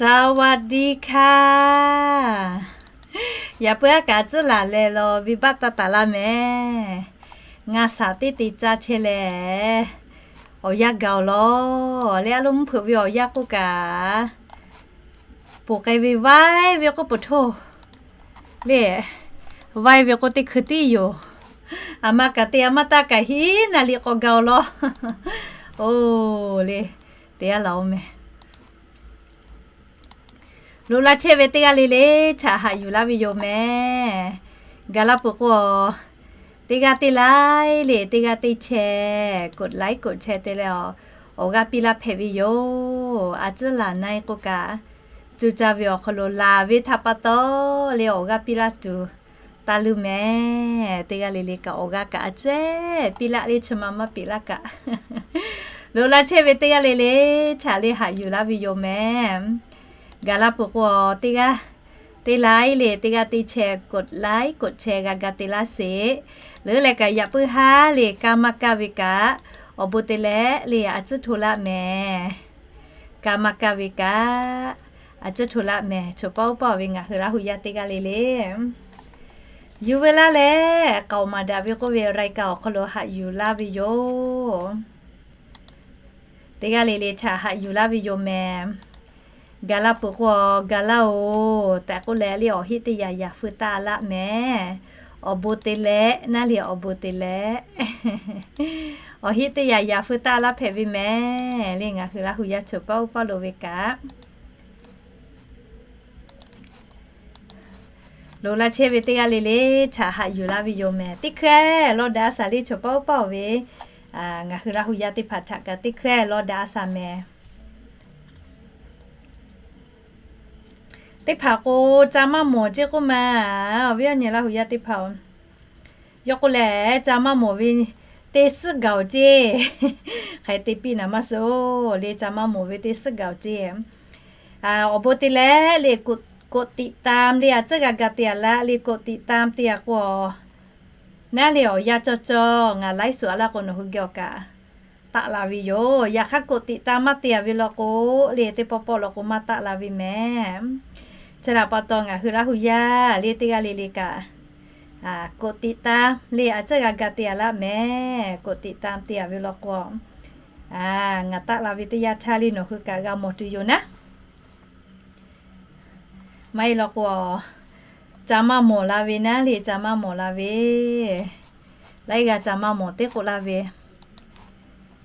สวัสดีค่ะ Yaꞈ puiˉ aˉ kaꞈ tcuhˉ laˬ leh law venˇbaˆ taˇ taˍ laˇ mehˍ. Ngaˇ shaˍ teˇ te caˇ chehˇ leh, awˬ yanˇ gaˬ-oˬ law. Leh a lo mvuhˇ hpeuꞈ ve awˬ yanˇ k'oˆ kaꞈ, poˬ k'ai ve vaiˇ ve k'oˆ peuˬ htoˇ le, vaiˇ ve k'o teˇ hkui tiˉ yoˬ. A ma kaꞈ te, a ma taˇ kaꞈ hiˉ naˍ liꞈ k'awꞈ gaˬ-oˬ law. Oˬ le, te a laˬ-oˬ mehˍ. Loꞈ la chehˇ ve teˇ g'aˇ le le htaꞈ haꞈ yuˬ laˇ ve yoˬ mehˍ. Gaˬ la peuˬ k'o, teˇ g'aˇ teˇ like le, teˇ g'aˇ teˇ share,กดไลค์ กดแชร์ te leh, awˬ g'aˇ piˇ laˇ hpehꞈ ve yoˬ. A tcuhˉ laˬ na-e k'oˆ kaꞈ, cuˇ caˇ ve awˬ hk'aw lo laˬ ve htaꞈ pa taw le awˬ g'aˇ piˇ laˇ tuˬ taˇ leuˇ mehˍ. Teˇ g'aˇ le le kaꞈ awˬ g'aˇ kaꞈ a tcuhˉ piˇ laˇ le, chi ma maˇ piˇ laˇ kaꞈ. Loꞈ la chehˇ ve teˇ g'aˇ le le htaꞈ le haꞈ yuˬ laˇ ve yoˬ mehˍ. Gaˬ la peuˬ k'o, teˇ g'aˇ teˇ like le, teˇ g'aˇ teˇ share, กดไลค์ กดแชร์ g'a ga te laˇ sheˍ. Leuˉ leh kaꞈ yaꞈ puiˉ haˉ le kaˇ maˇ kaˇ ve kaꞈ, awˬ bon te leh le a tcuhˉ hto laˇ mehˍ. Kaˇ maˇ kaˇ ve kaꞈ, a tcuhˉ hto laˇ mehˍ. Choˬ paˆ uˉ paˆ-oˬ ve ngaˬ hui Laˇ hu yaˇ teˇ g'aˇ le le, yuˬ ve laˇ leh k'aoˍ maˍ daꞈ ve k'oˆ ve รายการ awˬ hk'aw lo haꞈ yuˬ laˇ ve yoˬ. Teˇ g'aˇ le le htaꞈ haꞈ yuˬ laˇ ve yoˬ mehˍ. Gaˬ la peuˬ k'o, gaˬ laˇ-oˬ tehꞈ k'oˆ leh le awˬ heˆ teˇ yaꞈ yaꞈ feu taˇ laˇ mehˍ. Awˬ bon te leh naˉ le awˬ bon te leh, awˬ heˆ teˇ yaꞈ yaꞈ feu taˇ laˇ hpehꞈ ve mehˍ le ngaˬ hui Laˇ hu yaˇ choˬ paˆ uˉ paˆ lo ve kaꞈ. Loꞈ la chehˇ ve teˇ g'aˇ le le htaꞈ haꞈ yuˬ laˇ ve yoˬ mehˍ. Teˇ hkui lawˇ daꞈ a shaˍ le choˬ paˆ uˉ paˆ-oˬ ve, ngaˬ hui Laˇ hu yaˇ teˇ hpaˍ htaꞈ kaꞈ teˇ hkui lawˇ daꞈ a shaˍ mehˍ. Teˇ hpaˍ k'o, ca maˇ mawˬ ceˇ k'oˆ ma. Awˬ viˉ awˬ nyi Laˇ hu yaˇ teˇ hpaˍ-oˬ, yawˇ k'oˆ lehˬ ca maˇ mawˬ ve teˇ suhˉ gaˬ-oˬ ceˇ. Hk'aˬ hk'e te piˇ naˍ maˇ suh-oˬ le, ca maˇ mawˬ ve teˇ suhˉ gaˬ-oˬ ceˇ. Awˬ bon te leh le กดติดตาม le a tcuhˉ g'a ga te a laˇ le กดติดตาม te a k'o, naˉ le awˬ yanˇ cawˇ cawˇ ngaˬ ไลฟ์สด a laˇ k'o nawˬ hui geh awˬ kaꞈ taˆ la ve yoˬ. Yaꞈ hk'aˇ กดติดตาม maˇ te a ve law k'o le, teˇ pawˆ pawˆ law k'o maˇ taˆ la ve mehˍ. Chi htaꞈ pa taw ngaˬ hui Laˇ hu yaˇ le teˇ g'aˇ le le kaꞈ, กดติดตาม le a tcuhˉ g'a ga te a laˇ mehˍ. กดติดตาม te a ve law k'o, ngaˬ taˆ la ve teˇ yanˇ htaˇ le nawˬ hui kaꞈ g'a mawˬ tuˬ yoˬ naˉ. Maˇ heˆ law k'o, ca maˇ mawˬ la ve naˉ le ca maˇ mawˬ la ve, laiˉ g'aˇ ca maˇ mawˬ teˇ k'oˆ laˇ ve,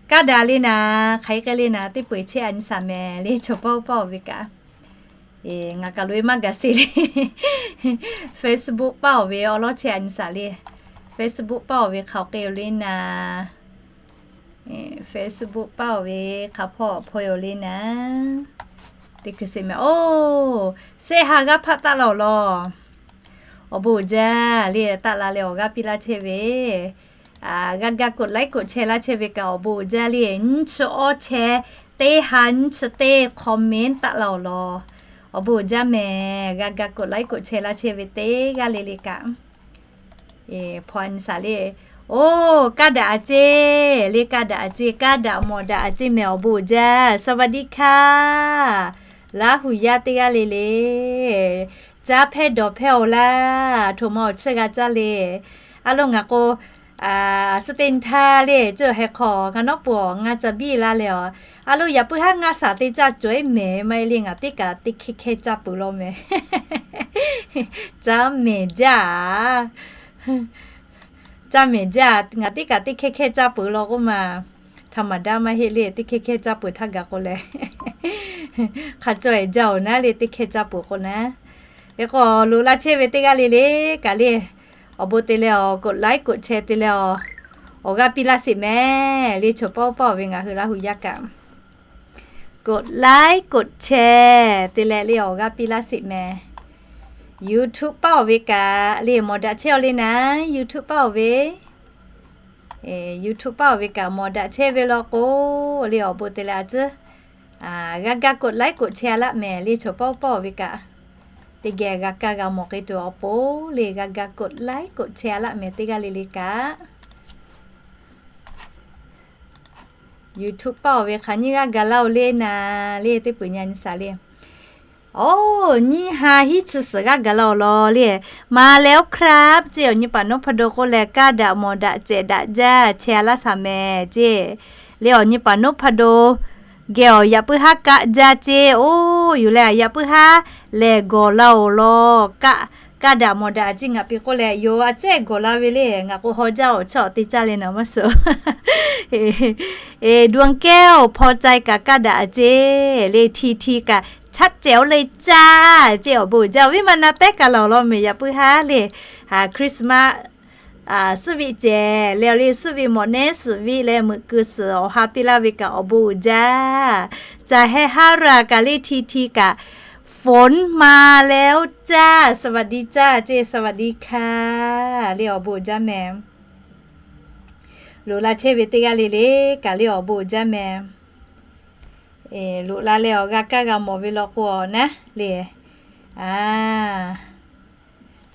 kaˇ daꞈ le naˍ, hk'aˬ hk'e le naˍ, teˇ peu-eˬ chehˇ a nyi shaˍ mehˍ le choˬ paˆ uˉ paˆ-oˬ ve kaꞈ. Ngaˬ kaˬ lo e maˇ gaˬ sheˍ le. Facebook paˇ-oˬ ve awˉ lawˉ chehˇ a nyi shaˍ le. Facebook paˇ-oˬ ve hk'aˬ k'e-oˬ le naˍ, Facebook paˇ-oˬ ve hk'aˬ hpawˇ hpawˇ-oˬ le naˍ. Teˇ hkui sheˍ mehˍ. Oˬ, shehˆ ha g'aˇ hpaˆ taˆ la-oˬ law. Awˬ bon uiˍ jaˇ le taˆ la leh awˬ g'aˇ piˇ laˇ chehˇ ve, g'a ga กดไลค์ กดแชร์ laˇ chehˇ ve kaꞈ awˬ bon uiˍ jaˇ le. Nyiˇ chi awˇ chehˇ, teˇ ha nyiˇ chi teˇ comment taˆ la-oˬ law. Awˬ bon uiˍ jaˇ mehˍ. G'a ga กดไลค์ กดแชร์ laˇ chehˇ ve teˇ g'aˇ le le kaꞈ. Hpaw a nyi shaˍ le. Oˬ, kaˇ daꞈ a ceˇ le, kaˇ daꞈ a ceˇ, kaˇ daꞈ mawˬ daꞈ a ceˇ mehˍ awˬ bon uiˍ jaˇ. สวัสดีค่ะ Laˇ hu yaˇ teˇ g'aˇ le le. Caˇ hpehˇ dawˬ hpehˇ-oˬ laˇ. Htoꞈ ma awˬ chiˇ g'a caˇ le. A lo ngaˬ k'o, suh teˇ nyi htaˇ le, cuˇ heh hk'aw ngaˬ nawˉ peuˬ-oˬ, ngaˬ ca biˇ la leh-oˬ. A lo yaꞈ puiˉ haˉ ngaˇ shaˍ te caˇ cawˬ-e mehˍ maˇ heˆ le, ngaˬ teˇ kaꞈ teˇ hkehˇ hkehˇ caˇ peuˬ law mehˍ. Caˇ mehˍ jaˇ. Caˇ mehˍ jaˇ, ngaˬ teˇ kaꞈ teˇ hkehˇ hkehˇ caˇ peuˬ law k'oˆ ma. Htaꞈ maˍ daˇ maˇ heˆ le, teˇ hkehˇ hkehˇ caˇ peuˬ htaˇ gaˬ k'o leh, hk'a cawˬ-e jaˇ-oˬ naˉ le, teˇ hkehˇ caˇ peuˬ k'o naˉ. Hk'e k'o, loꞈ la chehˇ ve teˇ g'aˇ le le kaꞈ le, awˬ bon te leh-oˬ, กดไลค์ กดแชร์ te leh-oˬ, awˬ g'aˇ piˇ laˇ sheˍ mehˍ le. Choˬ paˆ uˉ paˆ-oˬ ve ngaˬ hui Laˇ hu yaˇ kaꞈ กดไลค์ กดแชร์ te leh le awˬ g'aˇ piˇ laˇ sheˍ mehˍ. YouTube paˇ-oˬ ve kaꞈ le mawˬ daꞈ chehˇ-oˬ le naˉ, YouTube paˇ-oˬ ve, YouTube paˇ-oˬ ve kaꞈ mawˬ daꞈ chehˇ ve law k'o, le awˬ bon te leh a tcuhˉ g'a ga กดไลค์ กดแชร์ a laˇ mehˍ le. Choˬ paˆ uˉ paˆ-oˬ ve kaꞈ, teˇ geh g'a kaˇ g'a mawˬ k'ai tuˬ awˬ pon le g'a ga กดไลค์ กดแชร์ a laˇ mehˍ teˇ g'aˇ le le kaꞈ. YouTube paˇ-oˬ ve hk'aˬ nyiˇ g'aˇ gaˬ laˇ-oˬ le naˉ le, teˇ peuˬ nyi a nyi shaˍ le. Oˇ, nyiˇ ha hiˉ chi suhˍ g'aˇ gaˬ la awˬ lawn le. มาแล้วครับ ceˇ, awˬ nyi paˍ นพดล k'oˆ leh, kaˇ daꞈ mawˬ daꞈ cehˬ daꞈ jaˇ chehˇ a laˇ shaˍ mehˍ ceˇ. Le awˬ nyi paˍ นพดล geh awˬ yaꞈ puiˉ haˉ kaˆ jaˇ ceˇ. Oˇ, yuˬ leh yaꞈ puiˉ haˉ lehˬ gawˬ la awˬ lawn kaˆ, kaˇ daꞈ mawˬ daꞈ ceˇ ngaˬ pi k'oˆ leh, yoˬ a cehˇ gawˬ la ve le. Ngaˬ k'o haw jaˇ awˬ chaw awˬ te caˇ le naˍ maˇ suhˍ. ดวงแก้ว พอใจ kaꞈ kaˇ daꞈ ceˇ le, ทีที kaꞈ chaˆ cehˬ oˇ le caˇ ceˇ. Awˬ bon uiˍ jaˇ, awˬ viˉ ma na tehˉ kaꞈ laˬ awˬ lawn mehˍ yaꞈ puiˉ haˉ le. Christmas suhˉ viˆ cehˬ le awˬ le, suhˉ viˆ mawꞈ nehˉ suhˍ viˆ leh meuꞈ keu suhˍ awˬ ha piˇ laˇ ve kaꞈ awˬ bon uiˍ jaˇ. Caˬ heh haˉ raˬ kaꞈ le ทีที kaꞈ ฝนมาแล้วจ้า สวัสดีจ้า ceˇ สวัสดีค่ะ le awˬ bon uiˍ jaˇ mehˍ. Loꞈ la chehˇ ve teˇ g'aˇ le le kaꞈ le awˬ bon uiˍ jaˇ mehˍ. Loꞈ la leh awˬ g'a kaˇ g'a mawˬ ve law k'o awˬ naˉ le.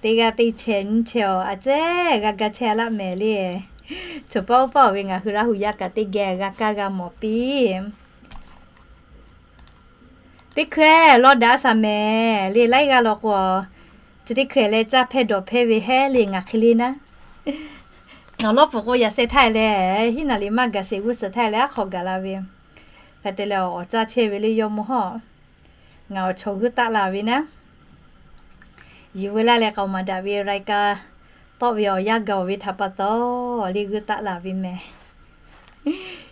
Teˇ g'aˇ teˇ chehˇ nyiˇ chehˇ awˬ a cehˇ g'a ga chehˇ a laˇ mehˍ le. Chawˬ paˇ oˇ paˇ awˬ ve ngaˬ hui Laˇ hu yaˇ kaꞈ teˇ geh g'a kaˇ g'a mawˬ piˇ. Teˇ hkui lawˇ daꞈ a shaˍ mehˍ le, laiˉ g'aˇ law k'o, chi teˇ hkui leh caˇ hpehˇ dawˬ hpehˇ ve hehˉ le ngaˬ hk'e le naˉ. Nawˬ lawˇ pfuhˍ k'o yaꞈ sheh htaˇ leh, hiˉ naˍ liˍ maˇ gaˬ sheˍ g'uˇ suhˍ htaˇ leh aˉ hk'aw gaˬ la ve. Hk'e te leh awˬ caˇ chehˇ ve le yawˇ mawˇ hawˉ. Ngaˬ awˬ chawˬ g'uˇ taˆ la ve naˉ. Yuˬ veu laˇ leh k'aoˍ maˍ daꞈ ve รายการ tawˆ ve awˬ yanˇ gaˬ ve htaꞈ pa taw, le g'uˇ taˆ la ve mehˍ.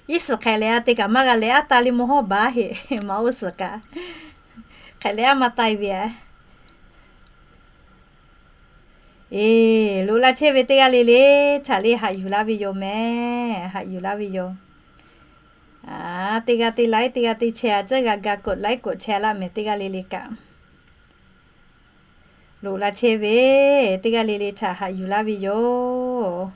Iˉ suhˍ hk'ehꞈ leh a te kaꞈ maˇ g'a leh aˉ taˇ le mawˇ hawˉ baˬ heˆ, maˇ oˇ suhˍ kaꞈ hk'ehꞈ leh aˉ maˇ taˇ ve. Eˬ, loꞈ la chehˇ ve teˇ g'aˇ le le htaꞈ le haꞈ yuˬ laˇ ve yoˬ mehˍ, haꞈ yuˬ laˇ ve yoˬ. Teˇ g'aˇ teˇ laiˉ, teˇ g'aˇ teˇ chehˇ a cehˇ g'a ga กดไลค์ กดแชร์ laˇ mehˍ teˇ g'aˇ le le kaꞈ. Loꞈ la chehˇ ve teˇ g'aˇ le le htaꞈ haꞈ yuˬ laˇ ve yoˬ.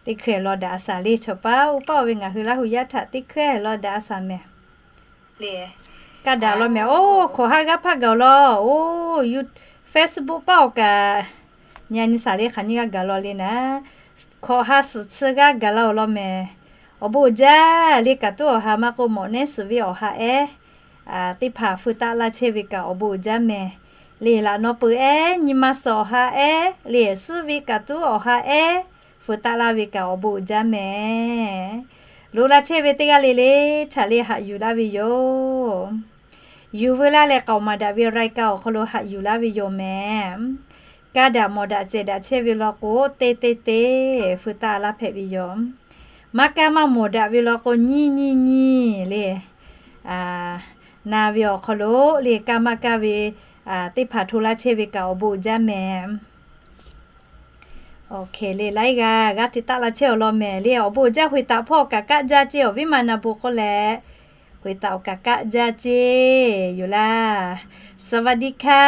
Teˇ hkui lawˇ daꞈ a shaˍ le, chawˬ paˇ oˇ paˇ oˇ ve ngaˬ hui Laˇ hu yaˇ htaꞈ teˇ hkui lawˇ daꞈ a shaˍ mehˍ. Kaˇ daꞈ law mehˍ. Oˇ, hkawꞈ ha g'aˇ hpaˇ gaˬ law. Oˇ, Facebook paˇ awˬ kaꞈ nyi a nyi shaˍ le hk'aˬ nyiˇ g'aˇ gaˬ law le naˉ. Hkawꞈ ha suhˍ chi g'aˇ gaˬ la awˬ lawn mehˍ. Awˬ bon uiˍ jaˇ le, kaꞈ tuˉ awˬ ha maˇ k'oˆ mawꞈ nehˉ suhˍ ve awˬ ha ehˉ teˇ hpaˍ feu taˆ laˇ chehˇ ve kaꞈ awˬ bon uiˍ jaˇ mehˍ. Le laꞈ naw peu ehˉ nyi ma suhˍ awˬ ha ehˉ le, suhˉ ve kaꞈ tuˉ awˬ ha ehˉ feu taˆ laˇ ve kaꞈ awˬ bon uiˍ jaˇ mehˍ. Loꞈ la chehˇ ve teˇ g'aˇ le le htaꞈ le haꞈ yuˬ laˇ ve yoˬ. Yuˬ veu laˇ leh k'aoˍ maˍ daꞈ ve รายการ awˬ hk'aw lo haꞈ yuˬ laˇ ve yoˬ mehˍ. Kaˇ daꞈ mawˬ daꞈ cehˬ daꞈ chehˇ ve law k'o, teˇ teˇ teˇ feu taˆ laˇ hpehꞈ ve yoˬ. Maˇ kaˇ maˇ mawˬ daꞈ ve law k'o, nyiˇ nyiˇ nyiˇ le, na ve awˬ hk'aw lo le kaˇ maˇ kaˇ ve teˇ hpaˍ hto laˇ chehˇ ve kaꞈ awˬ bon uiˍ jaˇ mehˍ. Oˇ hk'e le, laiˉ g'aˇ g'aˇ te taˆ la chehˇ awˬ lawn mehˍ le, awˬ bon uiˍ jaˇ. Hk'e taꞈ hpawˇ kaꞈ kaˆ jaˇ ceˇ, awˬ viˉ ma na bon k'oˆ leh, hk'e taꞈ awˬ kaꞈ kaˆ jaˇ ceˇ yoˬ laˇ. สวัสดีค่ะ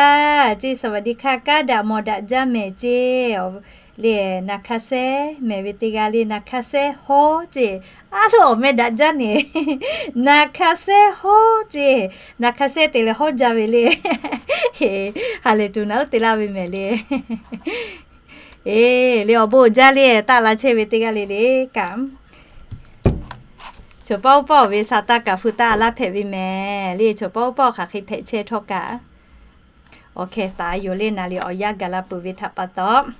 ceˇ, สวัสดีค่ะ kaˇ daꞈ mawˬ daꞈ jaˇ mehˍ ceˇ. Le, na hk'aˇ sehˉ mehˍ ve teˇ g'aˇ le, na hk'aˇ sehˉ hawˉ ceˇ. Aˉ lo awˬ meh daꞈ jaˇ neˬ. Na hk'aˇ sehˉ hawˉ ceˇ. Na hk'aˇ sehˉ te leh hawˉ jaˇ ve le. Ha lehˬ tuˬ naˬ uˉ te laˇ ve mehˍ le. Eˬ, le awˬ bon uiˍ jaˇ le, taˆ la chehˇ ve teˇ g'aˇ le le kaꞈ, chawˬ paˇ oˇ paˇ awˬ ve sha taˇ kaꞈ feu taˆ laˇ hpehꞈ ve mehˍ le. Chawˬ paˇ oˇ paˇ awˬ hk'aˬ hk'e hpehꞈ chehˇ htawˇ kaꞈ, awˬ hkeh taˍ yoˬ le. Naˍ liˍ awˬ yanˇ gaˬ la peuˬ ve htaꞈ pa taw,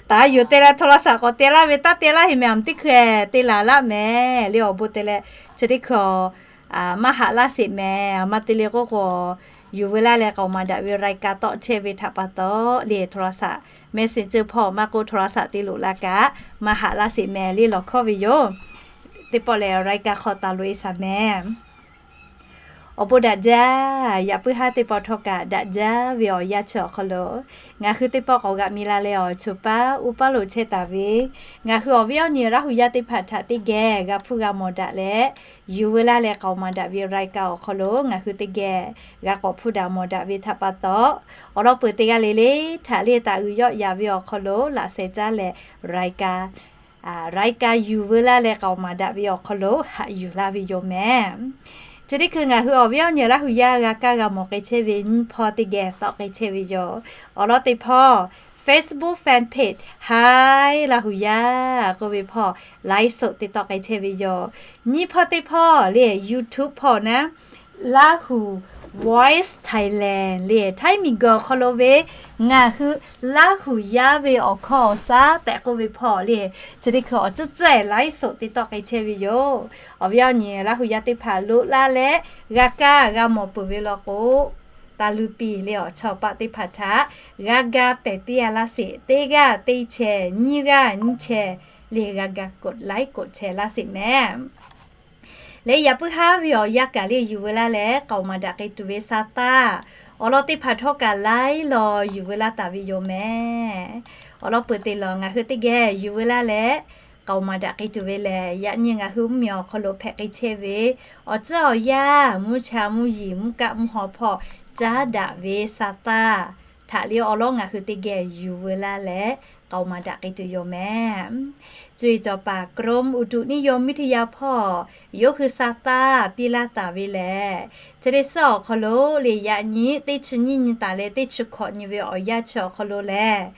taˍ yoˬ te leh โทรศัพท์ k'awꞈ te laˇ ve taˇ te laˇ heˆ mehˍ. Aˬ teˇ hkui te laˬ laˇ mehˍ le. Awˬ bon te leh chi teˇ hkui maˇ haꞈ laˇ sheˍ mehˍ. Aˬ ma te le k'oˆ k'o, yuˬ veu laˇ leh k'aoˍ maˍ daꞈ ve รายการ tawˆ chehˇ ve htaꞈ pa taw le, โทรศัพท์ messenger hpawˇ maˇ k'oˆ โทรศัพท์ te loꞈ la kaꞈ maˇ haꞈ laˇ sheˍ mehˍ le, lawˬ hkawˇ ve yoˬ. Teˇ pawˆ lehˬ รายการ hk'aw taˍ loꞈ e shaˍ mehˍ. Awˬ bon daꞈ jaˇ. Yaꞈ puiˉ haˉ teˇ pawˆ htawˇ kaꞈ daꞈ jaˇ ve awˬ yanˇ chi awˬ hk'aw lo ngaˬ hui teˇ pawˆ k'awꞈ g'aꞈ mi la leh awˬ chawˬ paˇ oˇ paˇ lo chehˇ taˍ ve, ngaˬ hui awˬ viˉ awˬ nyi Laˇ hu yaˇ teˇ hpaˍ htaꞈ teˇ geh g'a hpuˇ g'a mawˬ daꞈ leh, yuˬ veu laˇ leh k'aoˍ maˍ daꞈ ve รายการ awˬ hk'aw lo ngaˬ hui teˇ geh g'a k'awꞈ hpuˇ daꞈ mawˬ daꞈ ve htaꞈ pa taw, awˬ lawn peuˬ teˇ g'aˇ le le htaꞈ le taꞈ uiˍ yawˆ yaˍ ve awˬ hk'aw lo laꞈ sheh caˇ leh รายการ รายการ yuˬ veu laˇ leh k'aoˍ maˍ daꞈ ve awˬ hk'aw lo haꞈ yuˬ laˇ ve yoˬ mehˍ. Chi teˇ hkui ngaˬ hui awˬ viˉ awˬ nyi Laˇ hu yaˇ g'a kaˇ g'a mawˬ k'ai chehˇ ve nyiˇ hpawˇ teˇ geh tawˆ k'ai chehˇ ve yoˬ. Awˬ lawn teˇ hpawˇ Facebook fan page Hi Lahu Yaˇ k'oˆ ve hpawˇ ไลฟ์สด te tawˆ k'ai chehˇ ve yoˬ. Nyiˇ hpawˇ teˇ hpawˇ le YouTube hpawˇ naˉ Lahu Voice Thailand le Htaiˇ miˬguiˬ awˬ hk'aw lo ve ngaˬ hui Lahu Yaˇ ve awˬ hkawˇ awˬ shaˉ tehꞈ k'oˆ ve hpawˇ le, chi teˇ hkui awˬ tcuhˉ tcuhˉ ไลฟ์สด te tawˆ k'ai chehˇ ve yoˬ. Awˬ viˉ awˬ nyi Lahu Yaˇ teˇ hpaˍ loꞈ laˇ leh g'a kaˇ g'a mawˬ peuˬ ve law k'o, taˍ luˬ piˍ le awˬ chawˇ paˆ teˇ hpaˍ htaꞈ g'a ga pehˬ piˇ a laˇ sheˍ. Teˇ g'aˇ teˇ chehˇ, nyiˇ g'aˇ nyiˇ chehˇ le g'a ga กดไลค์ กดแชร์ laˇ sheˍ mehˍ. Le yaꞈ puiˉ haˉ ve awˬ yanˇ kaꞈ le yuˬ veu laˇ leh k'aoˍ maˍ daꞈ k'ai tuˬ ve sa taˇ awˬ lawn teˇ hpaˍ htawˇ kaꞈ laiˉ law yuˬ veu laˇ taˍ ve yoˬ mehˍ. Awˬ lawn peuˬ te lawˬ ngaˬ hui teˇ geh yuˬ veu laˇ leh k'aoˍ maˍ daꞈ k'ai tuˬ ve lehˬ, yaꞈ nyi ngaˬ hui mvuhˇmiˬ awˬ hk'aw lo hpehꞈ k'ai chehˇ ve awˬ tcuhˉ awˬ yanˇ, mvuhˇ cha mvuhˇ yeˬ, mvuhˇ kaˆ mvuhˇ haw hpawˇ caˉ daꞈ ve sa taˇ htaꞈ le awˬ lawn ngaˬ hui teˇ geh yuˬ veu laˇ leh k'aoˍ maˍ daꞈ k'ai tuˬ yoˬ mehˍ. Cuˇ yiˍ cawˬ paˍ กรมอุตุนิยมวิทยา hpawˇ yawˇ hui sa taˇ piˇ laˇ taˍ ve lehˬ, chi teˇ suhˉ awˬ hk'aw lo le yaꞈ nyi teˇ chi nyiˇ nyi taˍ leh teˇ chi hkawꞈ nyi ve awˬ yanˇ chi awˬ hk'aw lo lehˬ,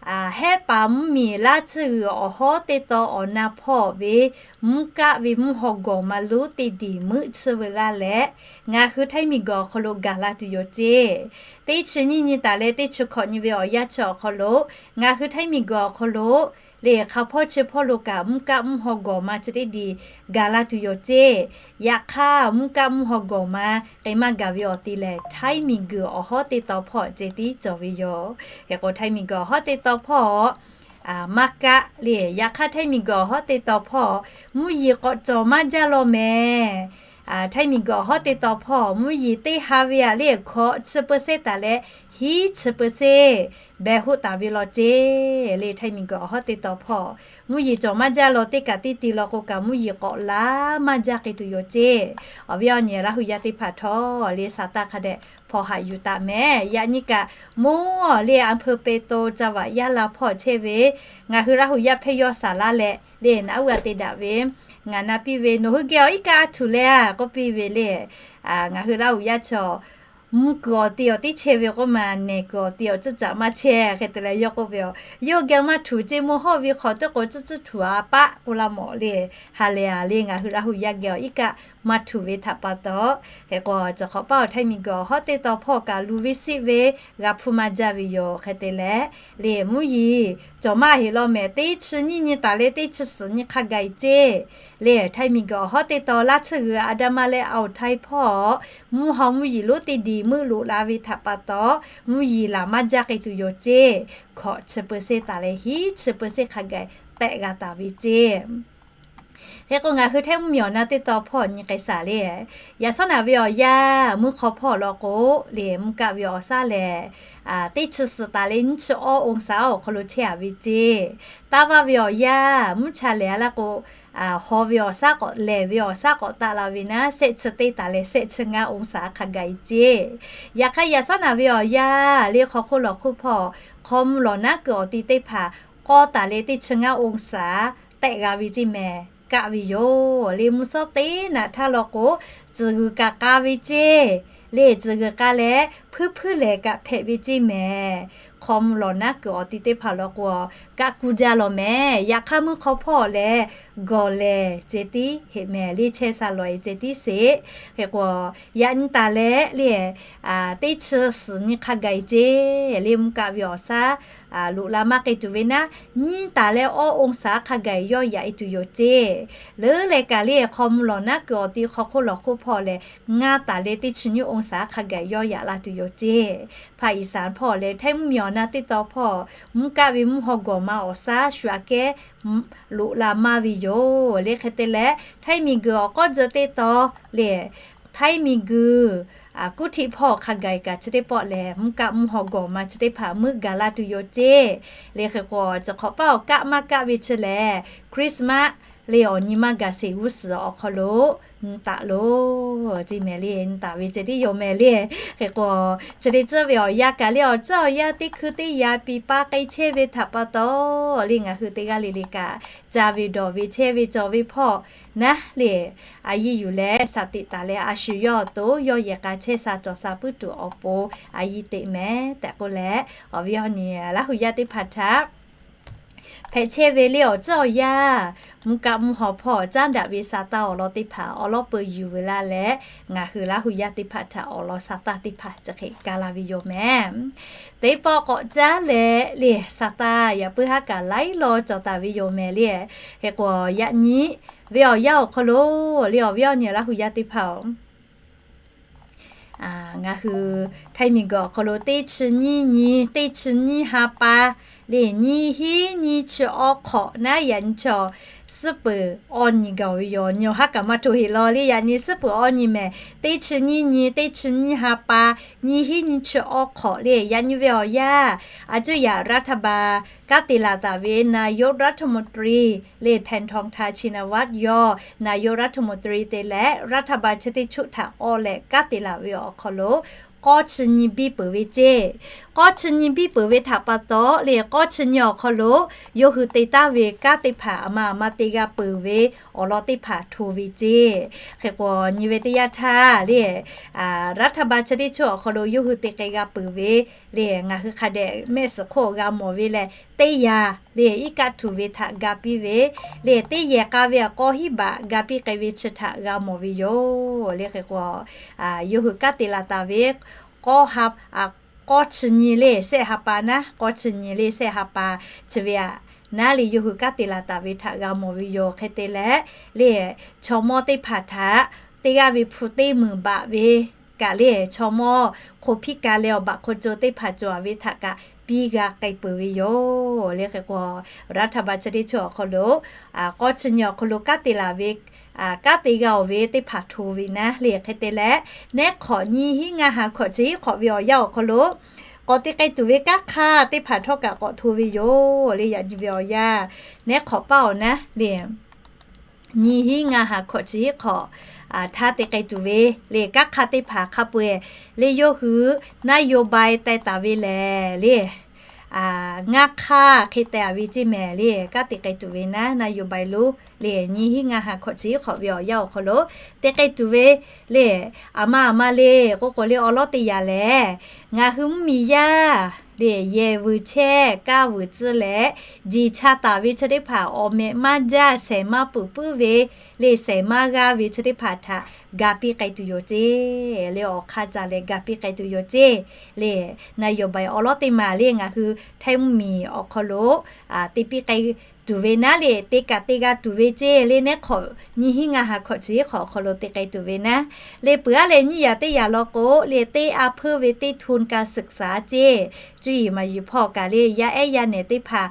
hehˉ paˍ mvuhˇmiˬ laˇ tsuhˇ g'uiˬ awˬ hawˉ teˇ taw awˬ na hpawˇ ve mvuhˇ kaˆ ve mvuhˇ haw gawˬ ma lonˉ teˇ diˬ meuˆ tsuhˇ veu laˇ leh, ngaˬ hui Htaiˇ miˬguiˬ awˬ hk'aw lo gaˬ la tuˬ yoˬ ceˇ. Teˇ chi nyiˇ nyi taˍ leh teˇ chi hkawꞈ nyi ve awˬ yanˇ chi awˬ hk'aw lo ngaˬ hui Htaiˇ miˬguiˬ awˬ hk'aw lo le hk'a hpawˇ chi hpawˇ lo kaꞈ mvuhˇ kaˆ mvuhˇ haw gawˬ ma chi teˇ diˬ gaˬ la tuˬ yoˬ ceˇ. Yaꞈ hk'aˇ mvuhˇ kaˆ mvuhˇ haw gawˬ ma k'ai maˇ gaˬ ve awˬ ti lehˬ, Htaiˇ miˬguiˬ awˬ hawˉ teˇ taw hpawˇ ceh tiˉ cawˬ ve yoˬ. Hk'e k'o Htaiˇ miˬguiˬ awˬ hawˉ teˇ taw hpawˇ maˇ kaˆ le. Yaꞈ hk'aˇ Htaiˇ miˬguiˬ awˬ hawˉ teˇ taw hpawˇ mvuhˇ yeˬ k'awꞈ cawˬ maˇ jaˇ law mehˍ. Htaiˇ miˬguiˬ awˬ hawˉ teˇ taw hpawˇ mvuhˇ yeˬ teˇ ha ve a le hkawꞈ chi เปอร์เซ็นต์ taˍ leh hiˉ chi เปอร์เซ็นต์ beh hoˆ taˍ ve law ceˇ. Le Htaiˇ miˬguiˬ awˬ hawˉ teˇ taw hpawˇ mvuhˇ yeˬ cawˬ maˇ jaˇ law teˇ kaꞈ teˇ ti law k'o kaꞈ mvuhˇ yeˬ k'awꞈ laˇ maˇ jaˇ k'ai tuˬ yoˬ ceˇ. Awˬ viˉ awˬ nyi Laˇ huˍ yaˇ teˇ hpaˍ htawˇ le sa taˇ hk'a dehꞈ hpawnˬ haꞈ yuˬ taˍ mehˍ. Yaꞈ nyi kaꞈ mawˇ le อำเภอเบตง จังหวัดยะลา hpawˇ chehˇ ve ngaˬ hui Laˇ huˍ yaˇ hpehˇ yawˇ saˍ laˇ leh le naˉ uˇ a te daꞈ ve ngaˬ na piˇ ve, Nawˬ hui geh awˬ iˉ kaˆ a htuꞈ leh a k'oˆ piˇ ve le. Ngaˬ hui Laˇ huˍ yaˇ chaw mvuhˇ kuiˬ awˬ te awˬ tiˉ chehˇ ve k'oˆ ma, nehˬ kuiˬ awˬ te awˬ tcuhˉ caꞈ maˇ chehˇ. Hk'e te leh yawˇ k'oˆ ve, Yawˇ geh maˇ htuꞈ ceˇ, mvuhˇ hawˉ ve hk'awꞈ teˇ k'o tcuhˉ tcuhˉ htuꞈ a paˆ k'oˆ laˇ mawˬ le. Ha lehˬ a le ngaˬ hui Laˇ huˍ yaˇ geh awˬ iˉ kaˆ maˇ htuꞈ ve htaꞈ pa taw, hk'e k'o chi hk'awꞈ paˆ awˬ Htaiˇ miˬguiˬ awˬ hawˉ teˇ taw hpawˇ kaꞈ luˬ ve siˆ ve g'a hpuˇ maˇ jaˇ ve yoˬ. Hk'e te leh le mvuhˇ yeˬ cawˬ maˇ heˆ law mehˍ. Teˇ chi nyiˇ nyi taˍ leh teˇ chi suhˍ nyi hk'a gaˬ e ceˇ. Le Htaiˇ miˬguiˬ awˬ hawˉ teˇ taw laˇ tsuhˇ g'uiˬ อันดามัน leh อ่าวไทย hpawˇ mvuhˇ haw mvuhˇ yeˬ lonˉ teˇ diˬ meuˆ loꞈ la ve htaꞈ pa taw, mvuhˇ yeˬ laˬ maˇ jaˇ k'ai tuˬ yoˬ ceˇ. Hkawꞈ chi เปอร์เซ็นต์ taˍ leh hiˉ chi เปอร์เซ็นต์ hk'a gaˬ tehꞈ g'a taˍ ve ceˇ. Hk'e k'o ngaˬ hui Htaiˇ mvuhˇmiˬ awˬ na teˇ taw hpawˇ nyi k'ai shaˍ le. Yaꞈ shawˉ naˍ ve awˬ yanˇ mvuhˇ hk'aw hpawˇ law k'o le mvuhˇ kaˆ ve awˬ shaˉ lehˬ, teˇ chi suhˍ taˍ leh nyiˇ chi awˇ องศา awˬ hk'aw lo chehˇ a ve ceˇ. Taˇ vaˇ ve awˬ yanˇ mvuhˇ cha lehˬ a laˇ k'o, haw ve awˬ shaˉ k'awꞈ lehˬ ve awˬ shaˉ k'awꞈ taˆ la ve naˉ, shehˆ chi teˇ taˍ leh shehˆ chi ngaˇ องศา hk'a gaˬ e ceˇ. Yaꞈ hk'aˇ yaꞈ shawˉ naˍ ve awˬ yanˇ le hk'aw hk'oˆ lawˬ hk'oˆ hpawˇ hk'aw mvuh lawˬ naˉ kuiˬ awˬ ti teˇ hpaˍ k'awˇ taˍ leh teˇ chi ngaˇ องศา tehꞈ g'a ve ceˇ mehˍ. Kaˆ ve yoˬ le. Mvuhˇ shawˉ teˇ naꞈ htaˇ law k'o, tcuhˬ g'uiˬ kaꞈ k'a ve ceˇ. Le tcuhˬ g'uiˬ k'a leh hpuiˇ hpuiˇ lehˬ kaꞈ hpehꞈ ve ceˇ mehˍ. Hk'aw mvuh lawˬ naˉ kuiˬ awˬ ti teˇ hpaˍ law k'o, kaˆ kuˇ jaˇ law mehˍ. Yaꞈ hk'aˇ mvuhˇ hk'aw hpawˇ lehˬ gawˬ lehˬ ceh tiˉ heˆ mehˍ. Le chehˇ sha lawˬ e ceh tiˉ sheˍ. Hk'e k'o yaꞈ nyi taˍ leh le teˇ chi suhˍ nyi hk'a gaˬ e ceˇ. Le mvuhˇ kaˆ ve awˬ shaˉ loꞈ la maˇ k'ai tuˬ ve naˉ, nyiˇ taˍ leh awˇ องศา hk'a gaˬ yawˇ yaꞈ e tuˬ yoˬ ceˇ. Leuˉ leh kaꞈ le hk'aw mvuh lawˬ naˉ kuiˬ awˬ ti hk'aw hk'oˆ lawˬ hk'oˆ hpawˇ lehˬ, ngaˇ taˍ leh teˇ chi nyiˇ องศา hk'a gaˬ yawˇ yaꞈ la tuˬ yoˬ ceˇ. Hpaˍ iˍsaˍ hpawˇ leh Htaiˇ mvuhˇmiˬ awˬ na teˇ taw hpawˇ mvuhˇ kaˆ ve mvuhˇ haw gawˬ ma awˬ shaˉ shu aꞈ kehˉ loꞈ la maˇ ve yoˬ le. Hk'e te leh Htaiˇ miˬguiˬ awˬ k'awˇ jeu teˇ taw le Htaiˇ miˬguiˬ kuˇ htiˆ hpawˇ hk'a gaˬ e kaꞈ chi teˇ pawˆ lehˬ mvuhˇ kaˆ mvuhˇ haw gawˬ ma chi teˇ hpaˍ meuˆ gaˬ la tuˬ yoˬ ceˇ. Le hk'e k'o chi hk'awꞈ paˆ awˬ kaˆ maˇ kaˆ ve chi lehˬ Christmas le awˬ nyi maˇ gaˬ sheˍ g'uˇ suhˍ awˬ hk'aw lo nyi taˍ loˬ. Chi mehˍ le, nyi taˍ ve ceh tiˉ yoˬ mehˍ le. Hk'e k'o, chi teˇ tcuhˉ ve awˬ yanˇ kaꞈ le awˬ tcuhˉ awˬ yanˇ teˇ hkui teˇ yanˇ piˇ paˇ k'ai chehˇ ve htaꞈ pa taw, le ngaˬ hui teˇ g'aˇ le le kaꞈ ca ve dawˬ ve chehˇ ve cawˬ ve hpawˇ naˉ le, a yiˇ yuˬ leh shaˍ tiꞈ taˍ leh a shu yawˇ awˬ to yawˇ yehˬ k'a chehˇ sha cawˬ sha puiˉ tuˬ awˬ pon a yiˇ teꞈ mehˍ tehꞈ k'oˆ leh, awˬ viˉ awˬ nyi Laˇ hu yaˇ teˇ hpaˍ htaꞈ hpehꞈ chehˇ ve le awˬ tcuhˉ awˬ yanˇ, mvuhˇ kaˆ mvuhˇ haw hpawˇ caˉ daꞈ ve sa taˇ awˬ lawn teˇ hpaˍ awˬ lawˉ peu yuˬ ve laˇ leh, ngaˬ hui Laˇ hu yaˇ teˇ hpaˍ htaꞈ awˬ lawn sa taˇ teˇ hpaˍ chi hk'e ka la ve yoˬ mehˍ. Teˇ pawˆ k'awꞈ caˉ leh le sa taˇ yaꞈ puiˉ haˉ kaꞈ laiˉ law cawˬ taˍ ve yoˬ mehˍ le. Hk'e k'o, yaꞈ nyi ve awˬ yanˇ awˬ hk'aw lo le awˬ viˉ awˬ nyi Laˇ hu yaˇ teˇ hpaˍ-oˬ, ngaˬ hui Htaiˇ miˬguiˬ awˬ hk'aw lo teˇ chi nyiˇ nyi, teˇ chi nyiˇ ha pa le nyiˇ hinˉ nyiˇ chi awˇ hk'awꞈ naˉ yaꞈ nyi chaw suhˉ peuˬ awˇ nyi gaˬ ve yoˬ. Nyi haˉ kaꞈ maˇ hto heˍ law le yaꞈ nyi suhˉ peuˬ awˇ nyi mehˍ. Teˇ chi nyiˇ nyi, teˇ chi nyiˇ ha pa, nyiˇ hinˉ nyiˇ chi awˇ hk'awꞈ le yaꞈ nyi ve awˬ yanˇ, a cuˇ yaꞈ รัฐบาล kanˉ te laˬ taˍ ve นายกรัฐมนตรี le แพทองธาร ชินวัตร yawˇ นายกรัฐมนตรี te leh รัฐบาล chi teˇ choˆ htaꞈ awˬ leh kanˉ te laˬ ve awˬ hk'aw lo k'awˇ chi nyi biˇ peuˬ ve ceˇ. K'awˇ chi nyi biˇ peuˬ ve htaꞈ pa taw le k'awˇ chi nyi awˬ hk'aw lo yawˇ hui te taˍ ve kanˉ teˇ hpaˍ a ma a ma te g'a peuˬ ve awˬ lawn teˇ hpaˍ hto ve ceˇ. Hk'e k'o, nyi ve teˇ yanˇ htaˇ le รัฐบาล chi teˇ choˆ awˬ hk'aw lo yawˇ hui te k'ai g'a peuˬ ve le ngaˬ hui hk'a dehꞈ mehˆ suhˍ hk'oˆ g'a mawˬ ve lehˬ, teˇ yanˇ le iˉ kaˆ tuˬ ve htaꞈ ga piˇ ve le teˇ yehˬ k'a ve awˬ k'aw hiˉ baꞈ ga piˇ k'ai ve chi htaꞈ g'a mawˬ ve yoˬ le. Hk'e k'o, yawˇ hui kanˉ te laˬ taˍ ve k'awˇ ha k'awˇ chi nyi le shehˆ ha pa naˉ, k'awˇ chi nyi le shehˆ ha pa chi ve aꞈ naˉ le yawˇ hui kanˉ te laˬ taˍ ve htaꞈ g'a mawˬ ve yoˬ. Hk'e te leh le chaw mawˇ teˇ hpaˍ htaꞈ teˇ g'aˇ ve hpu teˇ meunˍ baꞈ ve kaꞈ le chaw mawˇ hk'o hpiˇ ka leh awˬ baꞈ hk'o co teˇ hpaˍ cawˬ ve htaꞈ kaꞈ piˇ g'a k'ai peuˬ ve yoˬ le. Hk'e k'o, รัฐบาล chi teˇ choˆ awˬ hk'aw lo k'awˇ chi nyi awˬ hk'aw lo kanˉ te laˬ ve kanˉ te g'a oˬ ve teˇ hpaˍ hto ve naˉ le. Hk'e te leh neˉ hk'awꞈ nyiˇ hinˉ ngaˇ ha hkawꞈ chi hiˉ hk'awꞈ ve awˬ yanˇ awˬ hk'aw lo k'awꞈ te k'ai tuˬ ve kanˉ hk'aˇ teˇ hpaˍ htawˇ kaꞈ k'awꞈ hto ve yoˬ le. Yaꞈ nyi ve awˬ yanˇ, neˉ hk'awꞈ paˇ awˬ naˉ le nyiˇ hinˉ ngaˇ ha hkawꞈ chi hiˉ hk'awꞈ htaˇ te k'ai tuˬ ve le kanˉ hk'aˇ teˇ hpaˍ hk'a peu-eˬ le yawˇ hui นโยบาย teh taˍ ve lehˬ le ngaˇ hk'aˇ hk'e teh a ve ceˇ mehˍ le. Kanˉ te k'ai tuˬ ve naˉ นโยบาย lo le nyiˇ hinˉ ngaˇ ha hkawꞈ chi hiˉ hk'awꞈ ve awˬ yanˇ awˬ hk'aw lo te k'ai tuˬ ve le aˬ ma aˬ ma le k'oˆ k'o le awˬ lawn teˇ yanˇ lehˬ, ngaˬ hui mvuhˇmiˬ yaˇ le yehˬ vuiˬ chehˇ kaˇ vuiˬ tcuhˇ leh, jeˬ cha taˍ ve chi teˇ hpaˍ awˬ meh maˇ jaˇ shehˍ maˇ peuˬ puiˉ ve le shehˍ maˇ g'aˇ ve chi teˇ hpaˍ htaꞈ ga piˇ k'ai tuˬ yoˬ ceˇ le awˬ hk'aˇ ca leh ga piˇ k'ai tuˬ yoˬ ceˇ le นโยบาย awˬ lawn teˇ maˬ le ngaˬ hui Htaiˇ mvuhˇmiˬ awˬ hk'aw lo te piˇ k'ai tuˬ ve naˉ le te kaꞈ te g'a tuˬ ve ceˇ le neˉ hk'awꞈ nyiˇ hinˉ ngaˇ ha hkawꞈ chi hiˉ hk'awꞈ awˬ hk'aw lo te k'ai tuˬ ve naˉ le peuˬ aˉ leh nyiˇ yaꞈ teˇ yaꞈ law k'o le teˇ a hpeuˇ ve teˇ ทุนการศึกษา ceˇ cuˇ yiˍ maˍ yiˍ hpawˇ kaꞈ le yaˇ ehˉ yaˇ nehˬ teˇ hpaˍ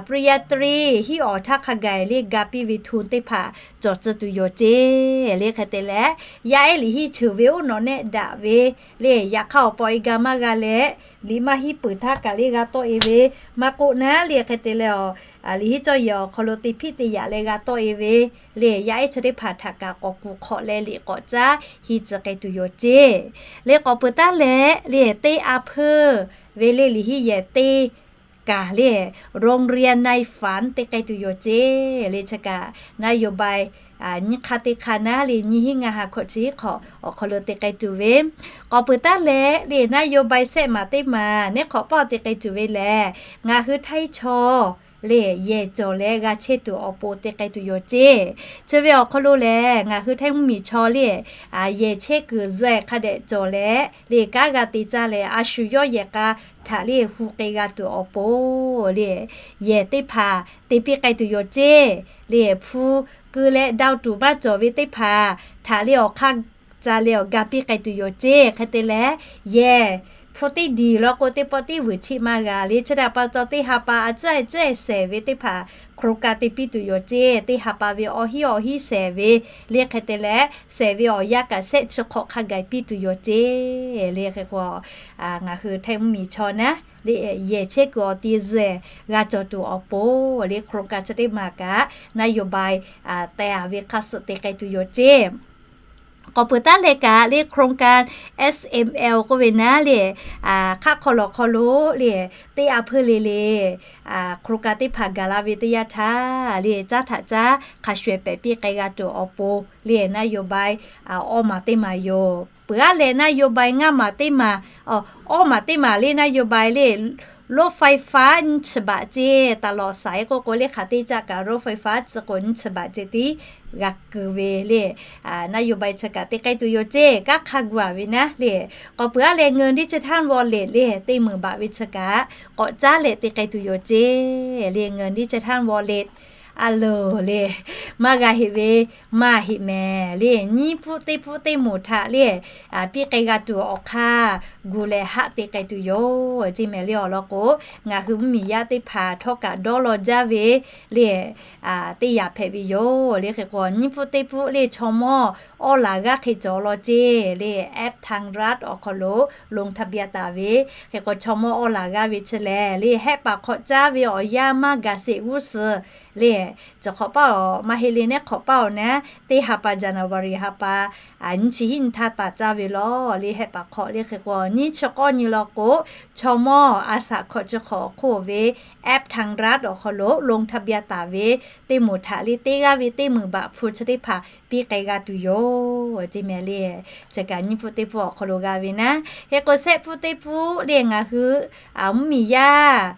ปริญญาตรี hiˉ awˬ htaˇ hk'a gaˬ le ga piˇ ve ทุน teˇ hpaˍ cawˬ tcuh tuˬ yoˬ ceˇ le. Hk'e te leh yaˇ ehˉ liꞈ hiˉ cheuˬ ve oˇ nawˬ nehˆ daꞈ ve le yaꞈ hk'aˇ awˬ paw e ga maˇ g'a leh liꞈ maˇ hiˉ peuˬ htaˇ kaꞈ le g'a tawˆ e ve maˇ k'oˆ naˉ le hk'e te leh a liꞈ hiˉ cawˇ yehˬ awˬ hk'aw lo te hpiˆ te yaꞈ leh g'a tawˆ e ve le yaˇ ehˉ chi teˇ hpaˍ htaꞈ kaꞈ k'awꞈ kuˬ hk'awꞈ leh liꞈ k'awꞈ caˉ hiˇ tcuh k'ai tuˬ yoˬ ceˇ le k'awꞈ peuˬ taˉ leh le teˇ a hpeuˇ ve le liꞈ hiˉ yehˬ teˇ kaˬ le โรงเรียนในฝัน te k'ai tuˬ yoˬ ceˇ le chi kaꞈ นโยบาย nyiˇ hk'aˇ teˇ hk'aˇ naˉ le nyiˇ hinˉ ngaˇ ha hkawꞈ chi hiˉ hk'awꞈ awˬ hk'aw lo te k'ai tuˬ ve k'awꞈ peuˬ taˉ leh le นโยบาย shehˆ maˬ teˇ maˬ neˉ hk'awꞈ paˇ te k'ai tuˬ ve lehˬ, ngaˬ hui Htaiˇ chaw le yehˬ cawˬ leh g'a chehˇ tuˬ awˬ pon te k'ai tuˬ yoˬ ceˇ. Chi ve awˬ hk'aw lo lehˬ ngaˬ hui Htaiˇ mvuhˇmiˬ chaw le yehˬ chehˇ kuiˬ zuhˆ hk'a dehꞈ cawˬ leh le kanˉ g'a te caˇ leh a shu yawˇ yehˬ k'a htaꞈ le hu k'ai g'a tuˬ awˬ pon le yehˬ teˇ hpaˍ te piˇ k'ai tuˬ yoˬ ceˇ. Le hpu keu leh dawˇ tuˬ maˇ cawˬ ve teˇ hpaˍ htaꞈ le awˬ hk'aˇ ca leh awˬ ga piˇ k'ai tuˬ yoˬ ceˇ. Hk'e te leh yehˬ hpu teˇ diˬ law k'o, teˇ pawˆ tiˉ vuiˬ cheˆ maˇ g'a le. Chi htaꞈ pa taw, teˇ ha pa a tcuhˉ a tcuhˉ shehˍ ve teˇ hpaˍ hk'aw ka te piˇ tuˬ yoˬ ceˇ. Teˇ ha pa ve awˇ hinˉ awˇ hinˉ shehˍ ve le. Hk'e te leh, shehˍ ve awˬ yanˇ kaꞈ shehˆ chi hk'awꞈ hk'a gaˬ piˇ tuˬ yoˬ ceˇ le. Hk'e k'o, ngaˬ hui Htaiˇ mvuhˇmiˬ chaw naˉ le, yehˬ chehˇ kuiˬ awˬ ti zuhꞈ g'a cawˬ tuˬ awˬ pon le, โครงการ chi teˇ maˬ kaꞈ นโยบาย teh a ve hk'a suh te k'ai tuˬ yoˬ ceˇ. K'awꞈ peuˬ taˉ leh kaꞈ le, โครงการ เอสเอ็มแอล k'oˆ ve naˉ le, hk'aˆ hk'aw lawˬ hk'aw lo le, teˇ a hpeuˇ le le โครงการ teˇ hpaˍ gaˬ la ve teˇ yanˇ htaˇ le, caˉ htaꞈ caˉ hk'a shuˍ pehꞈ piˇ k'ai g'a tuˬ awˬ pon le, นโยบาย awˇ maˬ teˇ maˬ yoˬ. Peuˬ aˉ leh นโยบาย ngaˇ maˬ teˇ maˬ, awˇ maˬ teˇ maˬ le, นโยบาย le รถไฟฟ้า nyiˇ chi baꞈ ceˇ. Taˍ lawꞈ saiˍ k'oˆ k'o le, hk'aˬ teˇ caˆ kaꞈ รถไฟฟ้า chi k'o nyiˇ chi baꞈ ceˇ tiˉ g'a keu ve le. นโยบาย chi kaꞈ te k'ai tuˬ yoˬ ceˇ. Kanˉ hk'a gu a ve naˉ le, k'awꞈ peuˬ aˉ leh เงินดิจิทัลวอลเล็ต le, teˇ meunˍ baꞈ ve chi kaꞈ k'awꞈ caˉ leh te k'ai tuˬ yoˬ ceˇ le. เงินดิจิทัลวอลเล็ต a loˬ le, maˇ g'a heꞈ ve maˇ heꞈ mehˍ le. Nyiˇ pfuhˆ teˇ pfuhˆ teˇ moˍ htaꞈ le, piˇ k'ai g'a tuˬ awˬ hk'aˇ gu leh haˆ te k'ai tuˬ yoˬ ceˇ mehˍ le. Awˬ lawn k'o, ngaˬ hui mvuhˇmiˬ yaˇ teˇ hpaˍ htawˇ kaꞈ dawˇ law jaˇ ve le, teˇ yanˇ hpehꞈ ve yoˬ le. Hk'e k'o, nyiˇ pfuhˆ teˇ pfuhˆ le chaw mawˇ awˇ laˬ g'aˇ hk'e cawˬ law ceˇ le, แอปทางรัฐ awˬ hk'aw lo ลงทะเบียน taˍ ve, hk'e k'o chaw mawˇ awˇ laˬ g'aˇ ve chi lehˬ le, hehˆ paˍ hk'awꞈ caˉ ve awˬ yanˇ maˇ gaˬ sheˍ g'uˇ suhˍ le, chi hk'awꞈ paˇ awˬ maˇ heˆ le, neˉ hk'awꞈ paˇ awˬ naˉ, teˇ ha pa January ha pa nyiˇ chi hiˉ nyi htaˇ taˍ caˇ ve law le, hehˆ paˍ hk'awꞈ le. Hk'e k'o, nyiˇ chi k'awˇ nyi law k'o, chaw mawˇ a shaꞈ hkawꞈ chi hk'awꞈ awˬ hk'oˆ ve แอปทางรัฐ awˬ hk'aw lo ลงทะเบียน taˍ ve teˇ moˍ htaꞈ le, teˇ g'aˇ ve teˇ meunˍ baꞈ hpu chi teˇ hpaˍ piˇ k'ai g'a tuˬ yoˬ ceˇ mehˍ le. Chi kaꞈ nyiˇ pfuhˆ teˇ pfuhˆ awˬ hk'aw lo g'a ve naˉ. Hk'e k'o, shehˆ pfuhˆ teˇ pfuhˆ le ngaˬ hui mvuhˇmiˬ yaˇ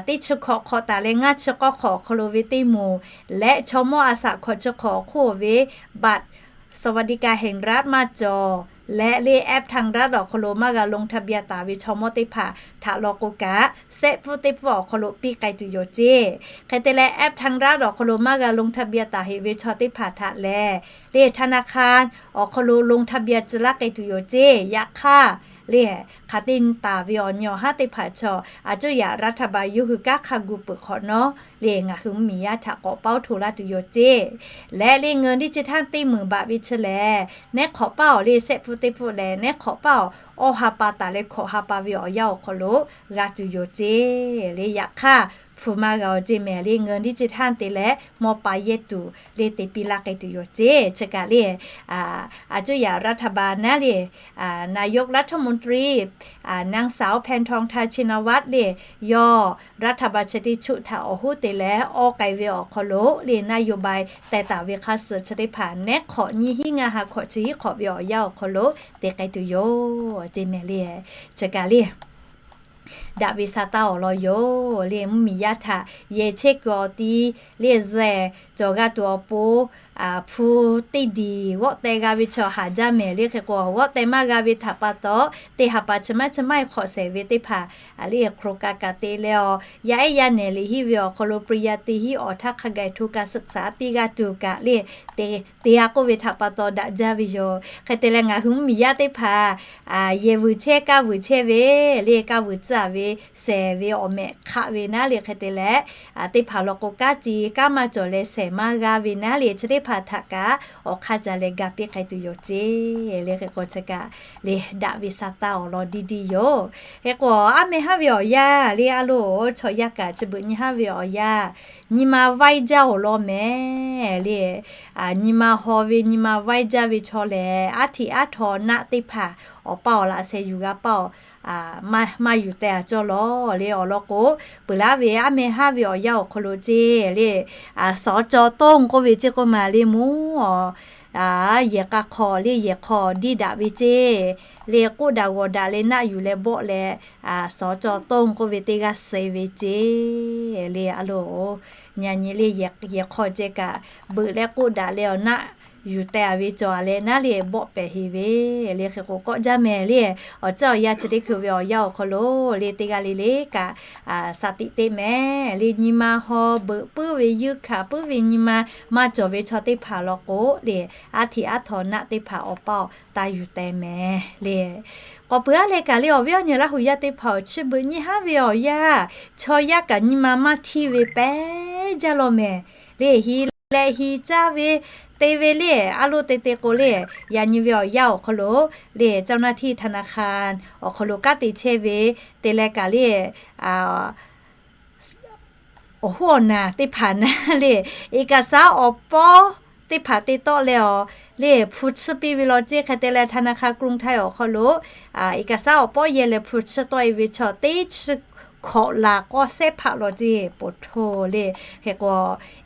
teˇ chi hkawꞈ hk'awꞈ taˍ leh ngaˇ chi k'awˇ hk'awꞈ awˬ hk'aw lo ve teˇ moˍ leh chaw mawˇ a shaꞈ hkawꞈ chi hk'awꞈ awˬ hk'oˆ ve บัตรสวัสดิการแห่งรัฐ maˇ cawˬ leh le, แอปทางรัฐ awˬ hk'aw lo maˇ g'a ลงทะเบียน taˍ ve chaw mawˇ teˇ hpaˍ htaꞈ law k'o kaꞈ, shehˆ pfuhˆ teˇ pfuhˆ awˬ hk'aw lo piˇ k'ai tuˬ yoˬ ceˇ. Hk'e te leh, แอปทางรัฐ awˬ hk'aw lo maˇ g'a ลงทะเบียน taˍ heꞈ ve chaw teˇ hpaˍ htaꞈ lehˬ le, ธนาคาร awˬ hk'aw lo ลงทะเบียน tcuh laˇ k'ai tuˬ yoˬ ceˇ. Yaꞈ hk'aˇ le, hk'aˬ te taˍ ve awˬ nyi awˬ haˉ teˇ hpaˍ chaw, a cuˇ yaꞈ รัฐบาล yawˇ hui kanˉ hk'a gu peuˬ hk'awꞈ nawˉ le, ngaˬ hui mvuhˇmiˬ yaˇ htaꞈ k'awꞈ paoˉ hto laˇ tuˬ yoˬ ceˇ. Leh le, เงินดิจิทัล teˇ meunˍ baꞈ ve chi lehˬ, neˉ hk'awꞈ paˇ awˬ le, shehˆ pfuhˆ teˇ pfuhˆ lehˬ, neˉ hk'awꞈ paˇ awˬ awˇ ha pa taˍ leh hkawꞈ ha pa ve awˬ yanˇ awˬ hk'aw lo g'a tuˬ yoˬ ceˇ le. Yaꞈ hk'aˇ, hpu maˇ g'a awˬ ceˇ mehˍ le, เงินดิจิทัล te leh mawˇ pa yehˇ tuˬ le te piˇ laˇ k'ai tuˬ yoˬ ceˇ. Chi kaꞈ le, a cuˇ yaꞈ รัฐบาล naˉ le, นายกรัฐมนตรี นางสาว แพทองธาร ชินวัตร le, yawˇ รัฐบาล chi teˇ chuˆ htaꞈ awˬ hoˉ te leh awˇ k'ai ve awˬ hk'aw lo le, นโยบาย teh taˍ ve hk'a suh chi teˇ hpaˍ neˉ hk'awꞈ nyiˇ hinˉ ngaˇ ha hkawꞈ chi hiˉ hk'awꞈ ve awˬ yanˇ awˬ hk'aw lo te k'ai tuˬ yoˬ ceˇ mehˍ le. Chi kaꞈ le, daꞈ ve sa taˇ awˬ lawn yoˬ le. Mvuhˇmiˬ yaˇ htaꞈ yehˬ chehˇ kuiˬ awˬ ti le, zuhꞈ cawˬ g'a tuˬ awˬ pon, hpu teˇ diˬ g'awˆ teh g'a ve chaw haˍ jaˇ mehˍ le. Hk'e k'o, g'awˆ teh maˇ g'a ve htaꞈ pa taw, teˇ ha pa chi maˇ chi maˇ hk'awꞈ shehˍ ve teˇ hpaˍ le, โครงการ kaꞈ te leh awˬ, yaˇ ehˉ yaˇ nehˬ liꞈ hiˆ ve awˬ hk'aw lo ปริญญาตรี hiˆ awˬ htaˇ hk'a gaˬ hto ka suhˍ tsaˍ piˇ g'a tuˬ kaꞈ le, te te g'a k'oˆ ve htaꞈ pa taw daꞈ jaˇ ve yoˬ. Hk'e te leh, ngaˬ hui mvuhˇmiˬ yaˇ teˇ hpaˍ yehˬ vuiˬ chehˇ, kaˇ vuiˬ chehˇ ve le, kaˇ vuiˬ tcuhˉ a ve, shehˍ ve awˬ mehꞈ hk'aˆ ve naˉ le. Hk'e te leh, teˇ hpaˍ law k'o, kanˉ ci kanˉ maˇ cawˬ leh shehˍ maˇ g'a ve naˉ le, chi teˇ hpaˍ htaꞈ kaꞈ awˬ hk'aˇ ca leh ga piˇ k'ai tuˬ yoˬ ceˇ le. Hk'e k'o, chi kaꞈ le, daꞈ ve sa taˇ awˬ lawn diˇ diˇ yoˬ. Hk'e k'o, aˉ meh haˉ ve awˬ yanˇ le, a loˬ, chaw yaˇ kaꞈ chi beuꞈ nyi haˉ ve awˬ yanˇ, nyi ma vaiˇ jaˇ awˬ lawn mehˍ le. Nyi ma haw ve, nyi ma vaiˇ jaˇ ve chaw lehˬ, aˉ htiꞈ aˉ htaw naˆ teˇ hpaˍ awˬ paˇ awˬ laꞈ sheh yuˬ g'a paˇ awˬ maˇ yuˬ teh a cawˇ lawˬ le. Awˬ lawn k'o, peuˬ laˇ ve aˉ meh haˉ ve awˬ yanˇ awˬ hk'aw lo ceˇ le, สจ.ต้ง k'oˆ ve ceˇ k'oˆ ma le, mvuhˇ awˬ yehˬ k'a hk'aw le, yehˬ hk'aw diˇ daꞈ ve ceˇ le, k'oˆ daꞈ g'awˬ daꞈ leh naˆ yuˬ leh bawˆ leh, สจ.ต้ง k'oˆ ve teˇ g'aˇ suh ve ceˇ le. A loˬ, nyi nyi le, yehˬ hk'aw ceh kaꞈ beuꞈ leh k'oˆ daꞈ leh awˬ naˆ yuˬ teh a ve cawˬ a leh naˉ le bawˆ pehˍ heˍ ve le. Hk'e k'o kawˆ jaˇ mehˍ le. Awˬ caˇ awˬ yaˇ chi teˇ hkui ve awˬ yanˇ awˬ hk'aw lo le teˇ g'aˇ le le kaꞈ, shaˍ tiꞈ teˇ mehˍ le. Nyi ma haw beuꞈ puiˉ ve, yuˇ hkanˍ puiˉ ve nyi ma maˇ cawˬ ve chaw teˇ hpaˍ law k'o le, aˉ htiꞈ aˉ htaw naˆ teˇ hpaˍ awˬ paˇ awˬ taˇ yuˬ teh mehˍ le. K'awꞈ puiˉ aˉ leh kaꞈ le awˬ viˉ awˬ nyi Laˇ huˍ yaˇ teˇ hpaˍ awˬ chi beuꞈ nyi haˉ ve awˬ yanˇ, chaw yaˇ kaꞈ nyi ma maˇ htiˇ ve pehˉ jaˇ law mehˍ le. Hiˍ leh hiˍ caˇ ve te ve le, a loˇ te te k'o le, yaꞈ nyi ve awˬ yanˇ awˬ hk'aw lo le เจ้าหน้าที่ธนาคาร awˬ hk'aw lo kanˉ te chehˇ ve te leh kaꞈ le awˬ hoˉ awˬ naˬ teˇ hpaˍ naˉ le, เอกสาร awˬ pawˇ teˇ hpaˍ te tawˆ leh awˬ le hpu tsuhˇ piˇ ve law ceˇ. Hk'e te leh ธนาคารกรุงไทย awˬ hk'aw lo เอกสาร awˬ pawˆ yehˇ leh hpu tsuhˇ tawˆ e ve chaw teˇ chi hkawꞈ laˬ k'awˇ sehˉ hpaˆ law ceˇ poˬ htoˇ le. Hk'e k'o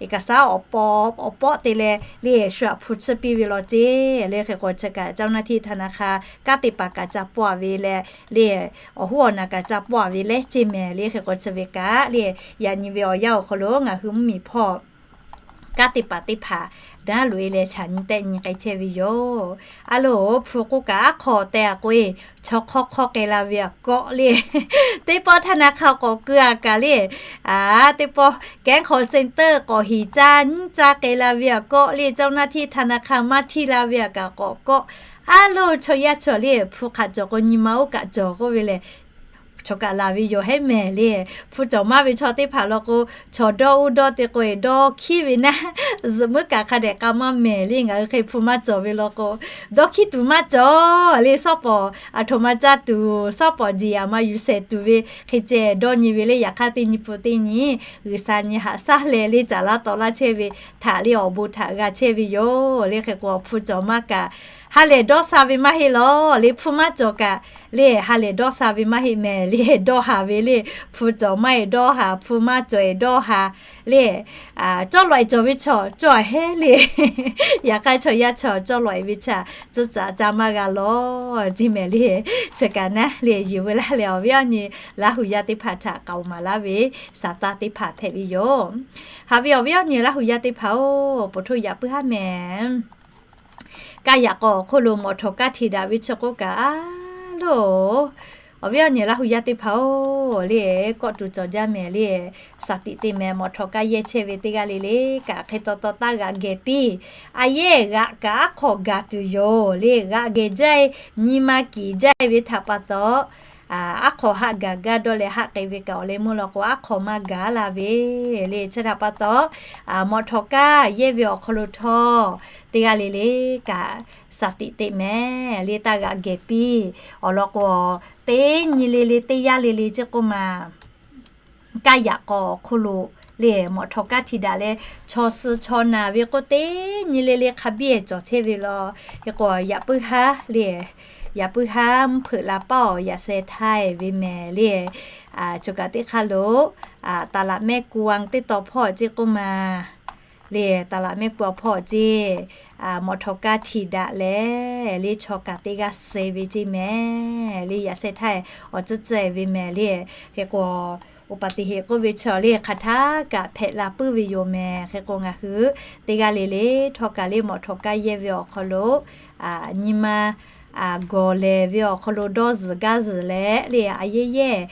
เอกสาร awˬ pawˇ awˬ pawˆ te leh le shu aꞈ hpu tsuhˇ piˇ ve law ceˇ le. Hk'e k'o chi kaꞈ เจ้าหน้าที่ธนาคาร kanˉ te paˍ kaꞈ ca pawˆ a ve leh le awˬ hoˉ awˬ naˬ kaꞈ ca pawˆ a ve leh ceˇ mehˍ le. Hk'e k'o chi ve kaꞈ le yaꞈ nyi ve awˬ yanˇ awˬ hk'aw lo ngaˬ hui mvuhˇmiˬ hpawˇ kanˉ te paˍ teˇ hpaˍ daˉ loꞈ e leh shaˍ nyi tehˆ nyi k'ai chehˇ ve yoˬ. A loˬ, hpu k'oˆ kaꞈ aˉ hk'aw teh a k'o e, chaw hk'awˇ hk'awˇ k'ai la ve aꞈ kawˆ le, teˇ pawˆ ธนาคาร k'awꞈ keu a kaꞈ le, teˇ pawˆ แก๊ง call center k'awꞈ hiˍ caˇ nyiˉ caˇ k'ai la ve aꞈ kawˆ le, เจ้าหน้าที่ธนาคาร maˇ htiˇ la ve aꞈ kaꞈ k'awꞈ kawˆ. A loˬ, chaw yaˇ chaw le hpu hk'aꞈ cawˬ k'o nyi ma oˇ kaꞈ cawˬ k'oˆ ve lehˬ, chaw kaꞈ laˬ ve yoˬ hehˉ mehˍ le. Hpu cawˬ maˇ ve chaw teˇ hpaˍ law k'o, chaw dawˇ oˇ dawˇ te k'o e dawˇ hkiˉ ve naˉ, zuhꞈ muiˉ kaꞈ hk'a dehꞈ k'a maˇ mehˍ le. Ngaˬ hui hk'e hpu maˇ cawˬ ve law k'o, dawˇ hkiˉ tuˬ maˇ cawˬ le. Sawˉ pawˍ aˬ htoꞈ ma caˇ tuˬ, sawˉ pawˍ jeˬ yaꞈ ma yuˬ shehˍ tuˬ ve hk'e ceh dawˇ nyi ve le. Yaꞈ hk'aˇ teˇ nyi pu teˇ nyi G'uiˬsha nyi haꞈ shaˉ leh le caˍ laˇ tawˍ laˇ chehˇ ve htaꞈ le awˬ bon htaꞈ g'a chehˇ ve yoˬ le. Hk'e k'o hpu cawˬ maˇ kaꞈ ha lehˬ dawˇ sha ve maˇ heˆ law le. Hpu maˇ cawˬ kaꞈ le ha lehˬ dawˇ sha ve maˇ heˆ mehˍ le. Dawˇ haˍ ve le, hpu cawˬ maˇ e dawˇ haˍ, hpu maˇ cawˬ e dawˇ haˍ le. Cawˇ lawꞈ e cawˬ ve chaw cawˇ a hehˉ le. Yaꞈ hk'aˇ chaw yaˇ chaw cawˇ lawꞈ e ve chaw tcuhˉ caꞈ ca maˇ g'a law ceˇ mehˍ le. Chi kaꞈ naˉ le yuˬ veu laˇ leh awˬ viˉ awˬ nyi Laˇ huˍ yaˇ teˇ hpaˍ htaꞈ k'aoˍ maˍ laˇ ve saˍ taˇ teˇ hpaˍ hpehꞈ ve yoˬ. Haꞈ ve awˬ viˉ awˬ nyi Laˇ huˍ yaˇ teˇ hpaˍ-oˬ, poˬ htoˇ yaꞈ puiˉ haˉ mehˍ. Kaˇ yaꞈ k'aw awˬ hk'oˆ lo mawˬ htawˍ kaˇ htiꞈ daꞈ ve chi k'oˆ kaꞈ a loˬ, awˬ viˉ awˬ nyi Laˇ huˍ yaˇ teˇ hpaˍ-oˬ le, kawˆ tuˬ cawˬ jaˇ mehˍ le. Saˍ tiꞈ teˇ mehˍ mawˬ htawˍ kaˇ yehˇ chehˇ ve teˇ g'aˇ le le kaꞈ hk'e taw taw taˇ g'aꞈ gehˬ piˇ. A yehˇ g'aꞈ kaꞈ aˉ hk'aw gaˬ tuˬ yoˬ le. G'aꞈ gehˬ jaˇ e, nyi ma kiˍ jaˇ e ve htaꞈ pa taw, aˉ hk'aw haˆ gaˬ gaˇ dawˇ leh haˆ k'ai ve kaꞈ awˬ leh meuˇ law k'o aˉ hk'aw maˇ gaˬ la ve le. Chi htaꞈ pa taw, mawˬ htawˍ kaˇ yehˇ ve awˬ hk'aw lo htawˇ teˇ g'aˇ le le kaꞈ saˍ tiꞈ teˇ mehˍ le taˇ g'aꞈ gehˬ piˇ. Awˬ lawn k'o, teˇ nyi le le teˇ yanˇ le le ceˇ k'oˆ ma kaˇ yaꞈ k'aw awˬ hk'oˆ lo le mawˬ htawˍ kaˇ htiꞈ daꞈ leh chaw suh chaw naˬ ve k'oˆ teˇ nyi le le hk'a biˇ cawˬ chehˇ ve law. Hk'e k'o yaꞈ puiˉ haˉ le, yaꞈ puiˉ haˉ mvuhˇ hpeuꞈ la paˇ awˬ yaꞈ sheh htaˇ e ve mehˍ le. Choˬ kaꞈ teˇ hk'aˇ lo ตลาดแม่กวาง teˇ taw hpawˇ ceˇ k'oˆ ma le, ตลาดแม่กวาง hpawˇ ceˇ mawˬ htawˍ kaˇ htiꞈ daꞈ leh le chaw kaꞈ teˇ g'aˇ suh ve ceˇ mehˍ le. Yaꞈ sheh htaˇ awˬ tcuhˉ tcuhˉ e ve mehˍ le. Hk'e k'o, อุบัติเหตุ k'oˆ ve chaw le hk'aˬ htaˇ kaꞈ hpehꞈ la puiˉ ve yoˬ mehˍ. Hk'e k'o ngaˬ hui teˇ g'aˇ le le htawˇ kaꞈ le mawˬ htawˍ kaˇ yehˇ ve awˬ hk'aw lo nyi ma gawˬ lehˬ ve awˬ hk'aw lo dawˇ zuhˬ gaˇ zuhˬ leh le a yehˇ yehˇ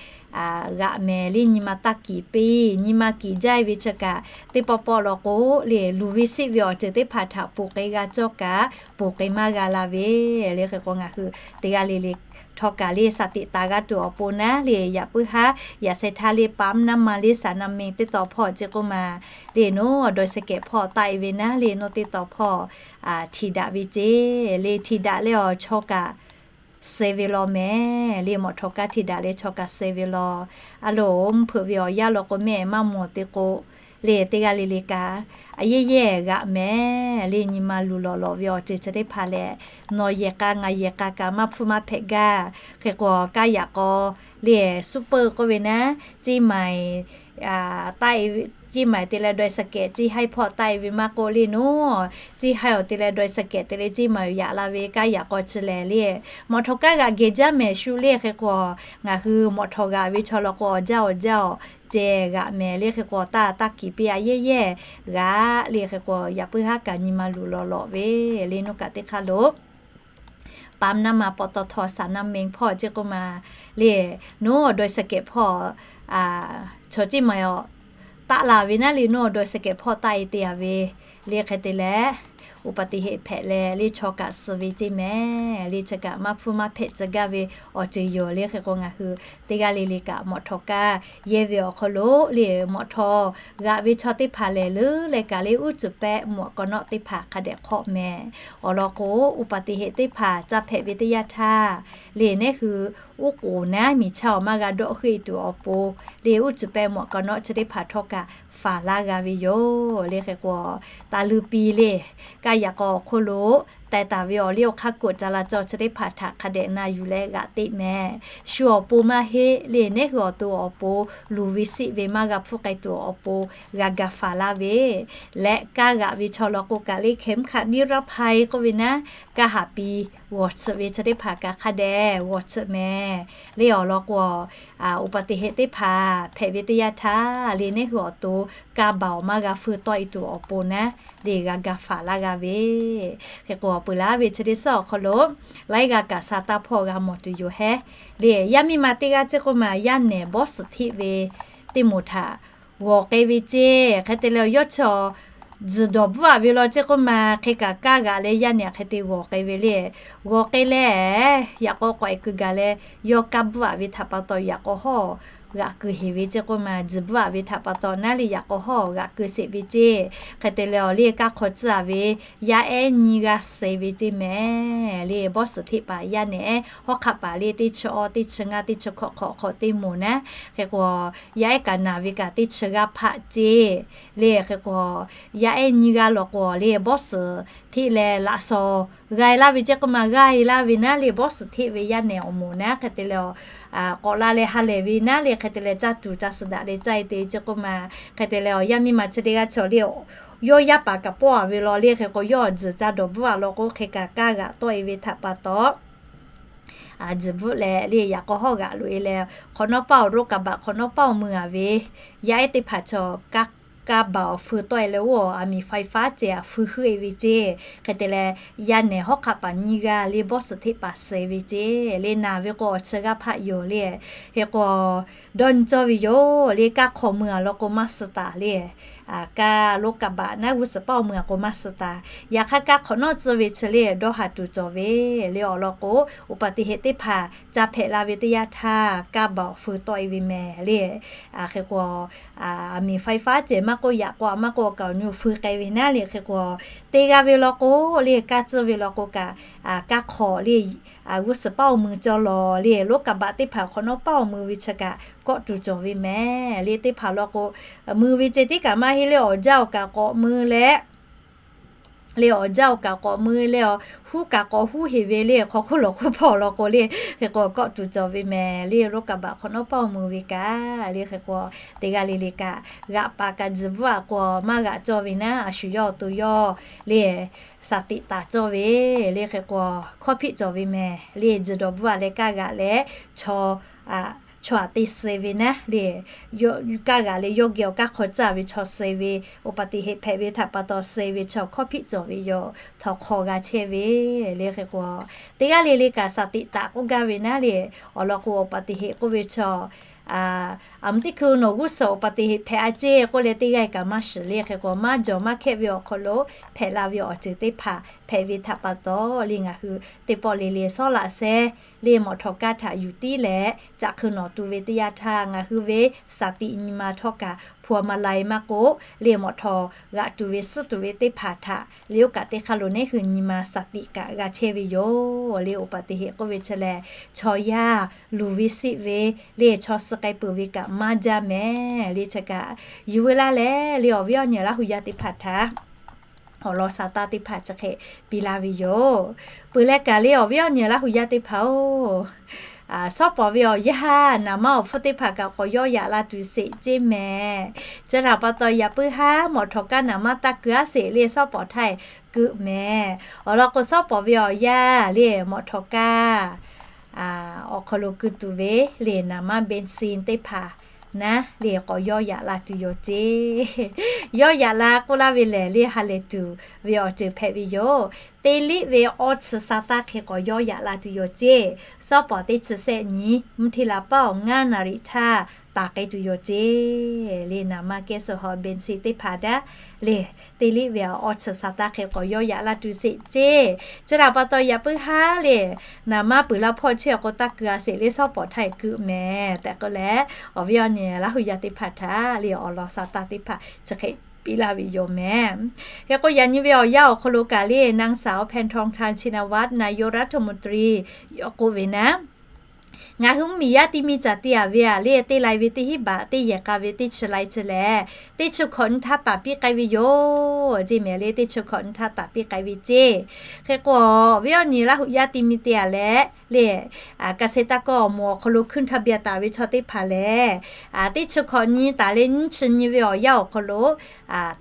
g'aꞈ mehˍ le. Nyi ma taˇ kiˍ piˇ. Nyi ma kiˍ jaˇ e ve chi kaꞈ teˇ pawˆ pawˆ law k'o le luˬ ve siˆ ve awˬ ceuˬ teˇ hpaˍ htaꞈ ponˬ k'ai g'a cawˇ kaꞈ ponˬ k'ai maˇ g'a la ve le. Hk'e k'o ngaˬ hui teˇ g'aˇ le le htawˇ kaꞈ le saˍ tiꞈ taˍ g'a tuˬ awˬ pon naˉ le yaꞈ puiˉ haˉ yaꞈ sheh htaˇ le ปั๊มน้ำมัน le saˍ naˍ meh teˇ taw hpawˇ ceˇ k'oˆ ma le nawˬ dawˇ sha kehˬ hpawˇ taˆ e ve naˉ le nawˬ teˇ taw hpawˇ htiꞈ daꞈ ve ceˇ le. Htiꞈ daꞈ leh awˬ chaw kaꞈ suh ve law mehˍ le. Mawˬ htawˍ kaˇ htiꞈ daꞈ leh chaw kaꞈ suh ve law. A loˬ, mvuhˇ hpeuꞈ ve awˬ yanˇ law k'o mehˍ maˇ mawˬ te k'o le teˇ g'aˇ le le kaꞈ a yehˇ yehˇ g'aꞈ mehˍ le. Nyi ma luˬ lawˬ lawˬ ve awˬ ceuˬ chi teˇ hpaˍ lehˬ, nawˬ yehˬ k'a ngaˬ yehˬ k'a kaꞈ maˇ hpfuhˇ maˇ hpehꞈ gaˇ. Hk'e k'o kaˇ yaꞈ k'aw le ซูเปอร์ k'oˆ ve naˉ, ceˇ maiˍ taˆ e, ceˇ maiˍ te leh dawˇ sha kehˬ ceˇ haiˉ hpawˇ taˆ e ve maˇ k'oˆ le nawˬ, ceˇ haiˉ awˬ te leh dawˇ sha kehˬ te leh ceˇ maiˍ yaꞈ la ve kaˇ yaꞈ k'aw chi lehˬ le mawˬ htawˍ kaˇ g'aꞈ gehˬ jaˇ mehˍ shu le. Hk'e k'o ngaˬ hui mawˬ htawˍ g'aꞈ ve chaw law k'o awˬ jaˇ awˬ jaˇ awˬ ceh g'aꞈ mehˍ le. Hk'e k'o, taˇ taˇ kiˍ piˇ a yehˇ yehˇ g'aꞈ le. Hk'e k'o, yaꞈ puiˉ haˉ kaꞈ nyi ma luˬ lawˬ lawꞈ ve le. Nuˇ kaꞈ teˇ hk'aˇ lo ปั๊มน้ำมัน ปตท. สระน้ำเม็ง hpawˇ ceˇ k'oˆ ma le, nuˇ ดอยสะเก็ด hpawˇ chaw ceˇ ma-e aˬ taˆ la ve naˉ le. Nuˇ ดอยสะเก็ด hpawˇ taˆ e te a ve le. Hk'e te leh, อุบัติเหตุ hpehꞈ leh le, chaw kaꞈ suh ve ceˇ mehˍ le. Chi kaꞈ maˇ hpfuhˇ maˇ hpehꞈ tcuh gaˇ ve awˬ ceuˬ yoˬ le. Hk'e k'o, ngaˬ hui teˇ g'aˇ le le kaꞈ mawꞈ htawꞈ kaˇ yehˇ ve awˬ hk'aw lo le, mawꞈ htawꞈ g'aꞈ ve chaw teˇ hpaˍ lehˬ, leuˉ leh kaꞈ le uˉ cuˬ pehˆ mawꞈ k'aw nawˆ teˇ hpaˍ hk'a dehꞈ hk'awˆ mehˍ. Awˬ lawn k'o, อุบัติเหตุ teˇ hpaˍ ca hpehꞈ ve teˇ yanˇ htaˇ le, neˉ hui uˉ k'oˍ naˉ miˬ chaˇ awˬ maˇ g'a dawˆ heuˆ e tuˬ awˬ pon le, uˉ cuˬ pehˆ mawꞈ k'aw nawˆ chi teˇ hpaˍ htawˇ kaꞈ faˍ laˇ g'a ve yoˬ le. Hk'e k'o, taˇ luˇ piˇ le. Kaˇ yaꞈ k'aw awˬ hk'oˆ lo teh taˍ ve awˬ liˇ awˬ hk'aˇ กฎจราจร chi teˇ hpaˍ htaꞈ hk'a dehꞈ na yuˬ leh g'aꞈ teꞈ mehˍ. Shu awˬ pon maˇ heˆ le, neˉ hui awˬ to awˬ pon luˬ ve siˆ ve maˇ g'a hpfuhˇ k'ai tuˬ awˬ pon g'a ga faˍ laˇ ve leh, kaˇ g'aꞈ ve chaw lawn k'o kaꞈ le, เข็มขัดนิรภัย k'oˆ ve naˉ, kaˇ haˍ pi g'awˬ tsuhꞈ ve chi teˇ hpaˍ kaꞈ hk'a dehꞈ g'awˬ tsuhꞈ mehˍ le. Awˬ lawn k'o, อุบัติเหตุ teˇ hpaˍ hpehꞈ ve teˇ yanˇ htaˇ le, neˉ hui awˬ to kaˇ baˬ awˬ maˇ g'a feu tawˆ e tuˬ awˬ pon naˉ le, g'a ga faˍ laˇ g'a ve. Hk'e k'o, peuˬ laˇ ve chi teˇ suhˉ awˬ hk'aw lo laiˉ g'aˇ kaꞈ sa taˇ hpawˇ g'a mawˬ tuˬ yoˬ hehˉ le. Yaˇ miˇ ma teˇ g'aˇ ceˇ k'oˆ ma, yaˇ nehˬ bawˇ suhˍ hteˆ ve teˇ moˍ htaꞈ g'awˬ k'ai ve ceˇ. Hk'e te leh, yawˇ chi awˬ tzuhˬ dawˬ bvuhˆ aꞈ ve law ceˇ k'oˆ ma, hk'e kaꞈ kaˇ g'aꞈ leh yaˇ nehˬ hk'e te g'awˬ k'ai ve le. G'awˬ k'ai leh, yaꞈ k'aw k'awꞈ e keu gaˬ leh, yawˇ kaˇ bvuhˆ aꞈ ve htaꞈ pa taw yaꞈ k'aw hawˉ g'aꞈ keu heˍ ve ceˇ k'oˆ ma, tzuhˬ bvuhˆ aꞈ ve htaꞈ pa taw naˉ le, yaꞈ k'aw hawˉ g'aꞈ keu sheˍ ve ceˇ. Hk'e te leh, awˬ le kaˇ hk'aw tcuhˉ aꞈ ve yaˇ ehˉ nyiˇ g'aˇ suh ve ceˇ mehˍ le. Bawˇ suhˍ hteˆ paˍ yaˇ nehˬ hawˉ hk'aˆ paˍ le, teˇ chi awˇ, teˇ chi ngaˇ, teˇ chi hkawꞈ hk'awꞈ hk'awꞈ teˇ moˍ naˉ. Hk'e k'o, yaˇ ehˉ kaꞈ naˬ ve kaꞈ teˇ chi g'aˇ hpaˆ ceˇ le. Hk'e k'o, yaˇ ehˉ nyiˇ g'aˇ law k'o le, bawˇ suhˍ hteˆ leh laꞈ shawnˍ g'a e laˇ ve ceˇ k'oˆ ma, g'a e laˇ ve naˉ le, bawˇ suhˍ hteˆ ve yaˇ nehˬ awˬ moˍ naˉ. Hk'e te leh, k'awꞈ la leh ha lehˬ ve naˉ le. Hk'e te leh, caˇ tuˬ caˇ suhˍ daꞈ leh caˇ e te ceˇ k'oˆ ma, hk'e te leh, awˬ yaˇ miˇ ma chi teˇ g'aˇ chaw le, yawˇ yaˇ paˍ kaꞈ pawˆ aꞈ ve law le. Hk'e k'o, yawˇ awˬ tzuhˬ ca dawˬ bvuhˆ aꞈ law k'o, hk'e kaꞈ kaˇ g'aꞈ tawˆ e ve htaꞈ pa taw, tzuhˬ bvuhˆ leh le, yaꞈ k'aw hawˉ g'aꞈ loꞈ e leh, hk'awꞈ nawˉ paˇ awˬ รถกระบะ hk'awꞈ nawˉ paˇ awˬ mui aꞈ ve yaˇ ehˉ teˇ hpaˍ chaw kaˇ baˬ awˬ feu tawˆ e leh, oˇ aˬ miˍ ไฟฟ้า ceh aꞈ feu heuˆ e ve ceˇ. Hk'e te leh, yaˇ nehˬ hawˉ hk'aˆ paˍ nyiˇ g'aˇ le, bawˇ suhˍ hteˆ paˍ suh e ve ceˇ le. Naˬ ve k'o, awˬ chi g'aˇ hpaˆ yoˬ le. Hk'e k'o, dawˇ nyi cawˇ ve yoˬ le. Kaˇ hk'awꞈ mui aꞈ law k'o maˇ suh taˍ le. Kaˇ รถกระบะ naˉ g'uˇ suhˍ paˇ awˬ mui aꞈ k'o maˇ suh taˍ. Yaꞈ hk'aˇ, kaˇ hk'awꞈ nawˉ tcuhˇ ve chi le, dawˇ haˍ tuˬ cawˬ ve le. Awˬ lawn k'o, อุบัติเหตุ teˇ hpaˍ ca hpehꞈ la ve teˇ yanˇ htaˇ, kaˇ baˬ awˬ feu tawˆ e ve mehˍ le. Hk'e k'o, aˬ miˍ ไฟฟ้า ceh maˇ k'oˆ, yaꞈ k'aw maˇ k'oˆ, awˬ kaˍ awˬ nyi feu k'ai ve naˉ le. Hk'e k'o, teˇ g'aˇ ve law k'o le, kaˇ tcuhˇ ve law k'o kaꞈ, kaˇ hk'awꞈ le, g'uˇ suhˍ paˇ awˬ mui cawˇ law le. รถกระบะ teˇ hpaˍ hk'awꞈ nawˉ paˇ awˬ mui ve chi kaꞈ kawˆ tuˬ cawˬ ve mehˍ le. Teˇ hpaˍ law k'o, mui ve ceh tiˉ kaꞈ maˇ heˆ le, awˬ jaˇ awˬ kaˍ k'awꞈ mui leh le, awˬ jaˇ awˬ kaˍ k'awꞈ mui le, huˉ kaꞈ k'awꞈ huˉ heˍ ve le. Hk'aw hk'oˆ lawˬ hk'oˆ hpawˇ law k'o le, hk'e k'o kawˆ tuˬ cawˬ ve mehˍ le. รถกระบะ hk'awꞈ nawˉ paˇ awˬ mui ve kaꞈ le. Hk'e k'o, teˇ g'aˇ le le kaꞈ g'aꞈ paˍ kaꞈ tzuhˬ bvuhˆ aꞈ k'o maˇ g'aꞈ cawˇ ve naˉ, a shu yawˇ awˬ to yawˇ le สติ taˍ cawˇ ve le. Hk'e k'o, hkawˇ hpiˆ cawˬ ve mehˍ le. Tzuhˬ dawˬ bvuhˆ aꞈ leh kaˇ g'aꞈ leh chaw chaw aꞈ te suh e ve naˉ le, kaˇ g'aꞈ leh yawˇ geh awˬ kaˇ hk'aw tcuhˇ ve chaw suh e ve, อุบัติเหตุ hpehꞈ ve htaꞈ pa taw suh e ve chaw hkawˇ hpiˆ cawˬ ve yoˬ. Htawnˍ hk'aw g'a chehˇ ve le. Hk'e k'o, teˇ g'aˇ le le kaꞈ สติ taˍ k'oˆ gaˇ ve naˉ le. Awˬ lawn k'o, อุบัติเหตุ k'oˆ ve chaw, aˬ meuꞈ teˇ hkui nawˬ g'uˇ suhˍ อุบัติเหตุ hpehꞈ a ceˇ k'oˆ leh, teˇ g'aˇ kaꞈ maˇ shiˍ le. Hk'e k'o, maˇ jawˬ maˇ hkehˆ ve awˬ hk'aw lo hpehꞈ la ve awˬ ceuˬ teˇ hpaˍ hpehꞈ ve htaꞈ pa taw le, ngaˬ hui teˇ pawˆ le le sawˉ laꞈ sehˉ le, mawꞈ htawꞈ kaˇ htaꞈ yuˬ tiˉ leh caꞈ hk'eu nawˬ tu ve teˇ yanˇ htaˇ, ngaˬ hui ve สติ nyi ma htawˇ kaꞈ hpu a ma lai maˇ k'oˆ le, mawꞈ htawꞈ g'aꞈ tuˬ ve suhˉ tuˬ ve teˇ hpaˍ htaꞈ le, oˇ kaꞈ teˇ hk'aˇ lo neˉ hui nyi ma สติ kaꞈ g'a chehˇ ve yoˬ le. อุบัติเหตุ k'oˆ ve chi lehˬ, chaw yaˇ luˬ ve siˆ ve le, chaw suh k'ai peuˬ ve kaꞈ maˇ jaˇ mehˍ le. Chi kaꞈ yuˬ veu laˇ leh le, awˬ viˉ awˬ nyi Laˇ hu yaˇ teˇ hpaˍ htaꞈ awˬ lawn sa taˇ teˇ hpaˍ chi hk'e piˇ laˇ ve yoˬ. Peuˬ leh kaꞈ le, awˬ viˉ awˬ nyi Laˇ hu yaˇ teˇ hpaˍ-oˬ, sawˉ pawˍ ve awˬ yaˇ naˍ manˇ awˬ hpfuhˇ teˇ hpaˍ kaꞈ k'awꞈ yawˇ yaꞈ la tuˬ sheˍ ceˇ mehˍ. Chi htaꞈ pa taw yaꞈ puiˉ haˉ mawꞈ htawꞈ kaˇ naˍ manˇ taˇ keu aˉ sheˍ le, sawˉ pawˍ htaˇ keu mehˍ. Awˬ lawn k'o, sawˉ pawˍ ve awˬ yaˇ le, mawꞈ htawꞈ kaˇ awˬ hk'aw lo keu tuˬ ve le, naˍ manˇ เบนซิน teˇ hpaˍ naˉ le k'awꞈ yawˇ yaꞈ la tuˬ yoˬ ceˇ. Yawˇ yaꞈ la k'oˆ laˇ ve lehˬ le, ha lehˬ tuˬ ve awˬ ceuˬ hpehꞈ ve yoˬ. Teˇ liˇ ve awˇ chi sa taˇ hk'e k'awꞈ yawˇ yaꞈ la tuˬ yoˬ ceˇ. Sawˉ pawˍ teˇ chi sehˆ nyi mvuhˇ hteˇ la paˉ awˬ ngaˇ naˍ riˍ htaˇ taˍ k'ai tuˬ yoˬ ceˇ. Le naˍ ma kehˉ suh hawꞈ ben chi teˇ hpaˍ daꞈ le, teˇ liˇ ve awˇ chi sa taˇ hk'e k'awꞈ yawˇ yaꞈ la tuˬ sheˍ ceˇ. Chi htaꞈ pa taw yaꞈ puiˉ haˉ le, naˍ ma peuˬ la hpawˇ chehˇ awˬ k'o taˇ keu a sheˍ le, sawˉ pawˍ htaˇ e keu mehˍ tehꞈ k'oˆ leh, awˬ viˉ awˬ nyi Laˇ huˍ yaˇ teˇ hpaˍ htaꞈ le awˬ lawn sa taˇ teˇ hpaˍ chi hk'e piˇ laˇ ve yoˬ mehˍ. Hk'e k'o yaꞈ nyi ve awˬ yanˇ awˬ hhk'aw lo kaꞈ le นางสาว แพทองธาร ชินวัตร นายกรัฐมนตรี yawˇ k'oˆ ve naˉ, ngaˬ hui mvuhˇmiˬ yaˇ ti mi caˬ te a ve a le, teˇ lai ve teˇ hinˉ baꞈ teˇ yehˬ k'a ve teˇ chi lai chi lehˬ, teˇ chi hkawꞈ nyi htaˇ taˍ piˇ k'ai ve yoˬ ceˇ mehˍ le, teˇ chi hkawꞈ nyi htaˇ taˍ piˇ k'ai ve ceˇ. Hk'e k'o awˬ viˉ awˬ nyi Laˇ huˍ yaˇ ti mi te a leh le, เกษตรกร awˬ moˍ awˬ hk'aw lo hkuiˇ htaˇ biˇ taˍ ve chaw teˇ hpaˍ lehˬ, teˇ chi hkawꞈ nyi taˍ leh nyiˇ chi nyi ve awˬ yanˇ awˬ hk'aw lo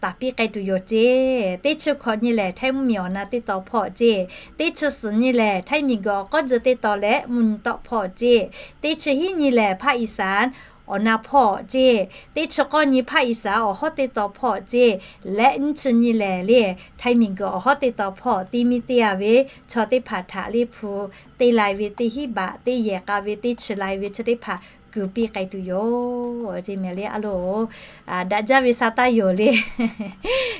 taˍ piˇ k'ai tuˬ yoˬ ceˇ. Teˇ chi hkawꞈ nyi lehˬ htaiˇ mvuhˇmiˬ awˬ na teˇ taw hpawˇ ceˇ. Teˇ chi suhˍ nyi lehˬ htaiˇ miˬguiˬ awˬ k'awˉ tcuh teˇ taw leh mvuhˇ nyi tawˆ hpawˇ ceˇ. Teˇ chi hiˉ nyi lehˬ ภาคอีสาน awˬ na hpawˇ ceˇ. Teˇ chi k'awˇ nyi ภาคอีสาน awˬ hawˉ teˇ taw hpawˇ ceˇ. Leh nyiˇ chi nyi lehˬ le htaiˇ miˬguiˬ awˬ hawˉ teˇ taw hpawˇ ti mi te a ve chaw teˇ hpaˍ htaꞈ le hpu teˇ lai ve teˇ hinˉ baꞈ teˇ yehˬ k'a ve teˇ chi lai ve chi teˇ hpaˍ keu piˇ k'ai tuˬ yoˬ ceˇ mehˍ le. A loˬ, daꞈ jaˇ ve sa taˇ yoˬ le.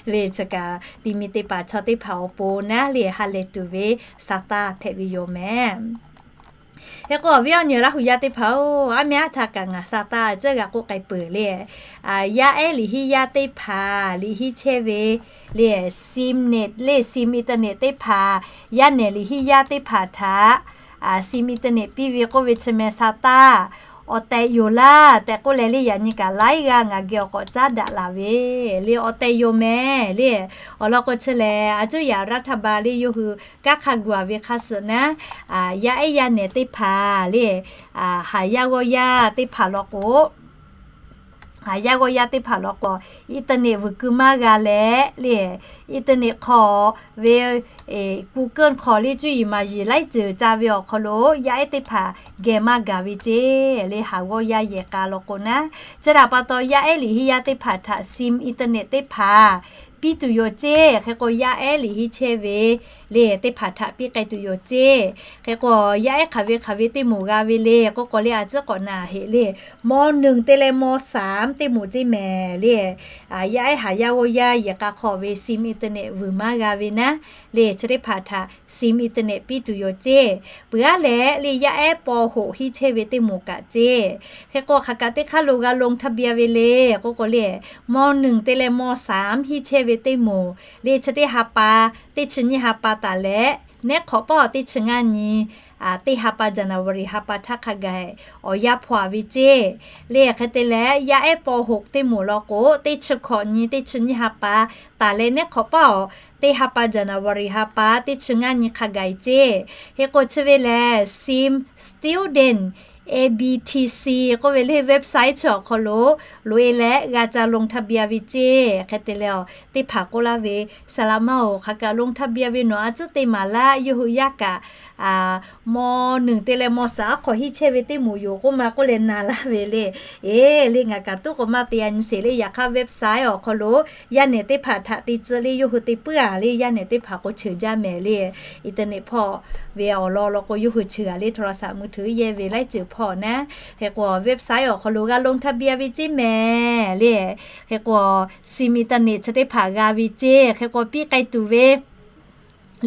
Le chi kaꞈ ti mi te paˍ chaw teˇ hpaˍ awˬ pon naˉ le ha lehˬ tuˬ ve sa taˇ hpehꞈ ve yoˬ mehˍ. Hk'e k'o awˬ viˉ awˬ nyi Laˇ huˍ yaˇ teˇ hpaˍ-oˬ, aˉ mehˉ aˉ htaˇ kaꞈ ngaˬ sa taˇ ceuˬ g'a k'oˆ k'ai peuˬ le. Yaˇ ehˉ liꞈ hiˉ yaˇ teˇ hpaˍ liꞈ hiˉ chehˇ ve le, sim net le sim internet teˇ hpaˍ, yaˇ nehˬ liꞈ hiˉ yaˇ teˇ hpaˍ htaꞈ sim internet piˇ ve k'oˆ ve chi meh sa taˇ awˬ tehˬ yoˬ laˇ tehꞈ k'oˆ leh le, yaꞈ nyi kaꞈ laiˉ g'aˇ ngaˬ geh awˬ k'awꞈ caˉ daꞈ laˬ ve le. Awˬ tehˬ yoˬ mehˍ le. Awˬ lawn k'o chi lehˬ, a cuˇ yaꞈ raˇ htaˇ ba le yawˇ hui kanˉ hk'a gu a ve hk'a suhˍ naˉ, yaˇ ehˉ yaˇ nehˬ teˇ hpaˍ le, haˍ yaˇ g'awˇ yaˇ teˇ hpaˍ law k'o, haˍ yaˇ g'awˇ yaˇ teˇ hpaˍ law k'o, internet vuiˬ keu maˇ g'a leh le, internet hk'aw ve Google hk'aw le cuˇ yiˍ maˍ yiˍ laiˉ ceuˬ ca ve awˬ hk'aw lo yaˇ ehˉ teˇ hpaˍ geh maˇ gaˬ ve ceˇ le. Haˍ g'awˇ yaˇ yehˬ k'a law k'o naˉ, chi htaꞈ pa taw yaˇ ehˉ liꞈ hiˉ yaˇ teˇ hpaˍ htaꞈ sim internet teˇ hpaˍ piˇ tuˬ yoˬ ceˇ. Hk'e k'o yaˇ ehˉ liꞈ hiˉ chehˇ ve le teˇ hpaˍ htaꞈ piˇ k'ai tuˬ yoˬ ceˇ. Hk'e k'o yaˇ ehˉ hk'aˬ ve hk'aˬ ve teˇ moˍ g'a ve le k'oˆ k'o le, a ciˉ k'awꞈ na heꞈ le, ม.หนึ่ง te leh ม.สาม teˇ moˍ ceˇ mehˍ le. Yaˇ ehˉ haˍ yaˇ g'awˇ yaˇ yehˬ k'a hk'aw ve sim internet vuiˬ maˇ g'a ve naˉ le, chi teˇ hpaˍ htaꞈ sim internet piˇ tuˬ yoˬ ceˇ. Peuˬ aˉ leh le yaˇ ehˉ ป.หก hiˉ chehˇ ve teˇ moˍ kaꞈ ceˇ. Hk'e k'o hk'aˬ kaꞈ teˇ hk'aˇ lo g'a ลงทะเบียน ve le k'oˆ k'o le, ม.หนึ่ง te leh ม.สาม hiˉ chehˇ ve teˇ moˍ le chi teˇ ha pa, teˇ chi nyiˇ ha pa taˍ leh neˉ hk'awꞈ paˉ awˬ teˇ chi ngaˇ nyi teˇ ha pa January ha pa htaˇ hk'a gaˬ awˬ yanˇ hpaw a ve ceˇ. Le hk'e te leh yaˇ ehˉ ป.หก teˇ moˍ law k'o teˇ chi hkawꞈ nyi teˇ chi nyiˇ ha pa taˍ leh neˉ hk'awꞈ paˉ awˬ teˇ ha pa January ha pa teˇ chi ngaˇ nyi hk'a gaˬ ceˇ. Hk'e k'o chi ve lehˬ sim student A B T C k'oˆ ve le website chi awˬ hk'aw lo loꞈ-e leh g'a ca ลงทะเบียน ve ceˇ. Hk'e te leh teˇ hpaˍ k'oˆ laˇ ve, Saˍ laꞈ ma-oˬ, hk'aˬ kaꞈ ลงทะเบียน ve nawˬ a tcuhˉ te maˍ laˇ, yawˇ hui yaˇ kaꞈ ม.หนึ่ง te leh ม.สาม aˉ hk'aw hiˉ chehˇ ve teˇ moˍ yoˬ k'oˆ ma k'oˆ leh na laˇ ve le. Eˬ le ngaˬ kaꞈ tuˉ k'o maˇ te a nyi sheˍ le. Yaꞈ hk'aˇ website awˬ hk'aw lo yaˇ nehˬ teˇ hpaˍ htaꞈ te tcuh le yawˇ hui te puiˉ a le. Yaˇ nehˬ teˇ hpaˍ k'o cheuˬ jaˇ mehˍ le. Internet hpawˇ ve awˬ lawn law k'o yawˇ hui cheuˬ a le โทรศัพท์มือถือ yehˇ ve laiˉ ceuˬ hpawˇ naˉ. Hk'e k'o website awˬ hk'aw lo g'a ลงทะเบียน ve ceˇ mehˍ le. Hk'e k'o sim internet chi teˇ hpaˍ g'a ve ceˇ. Hk'e k'o piˇ k'ai tuˬ ve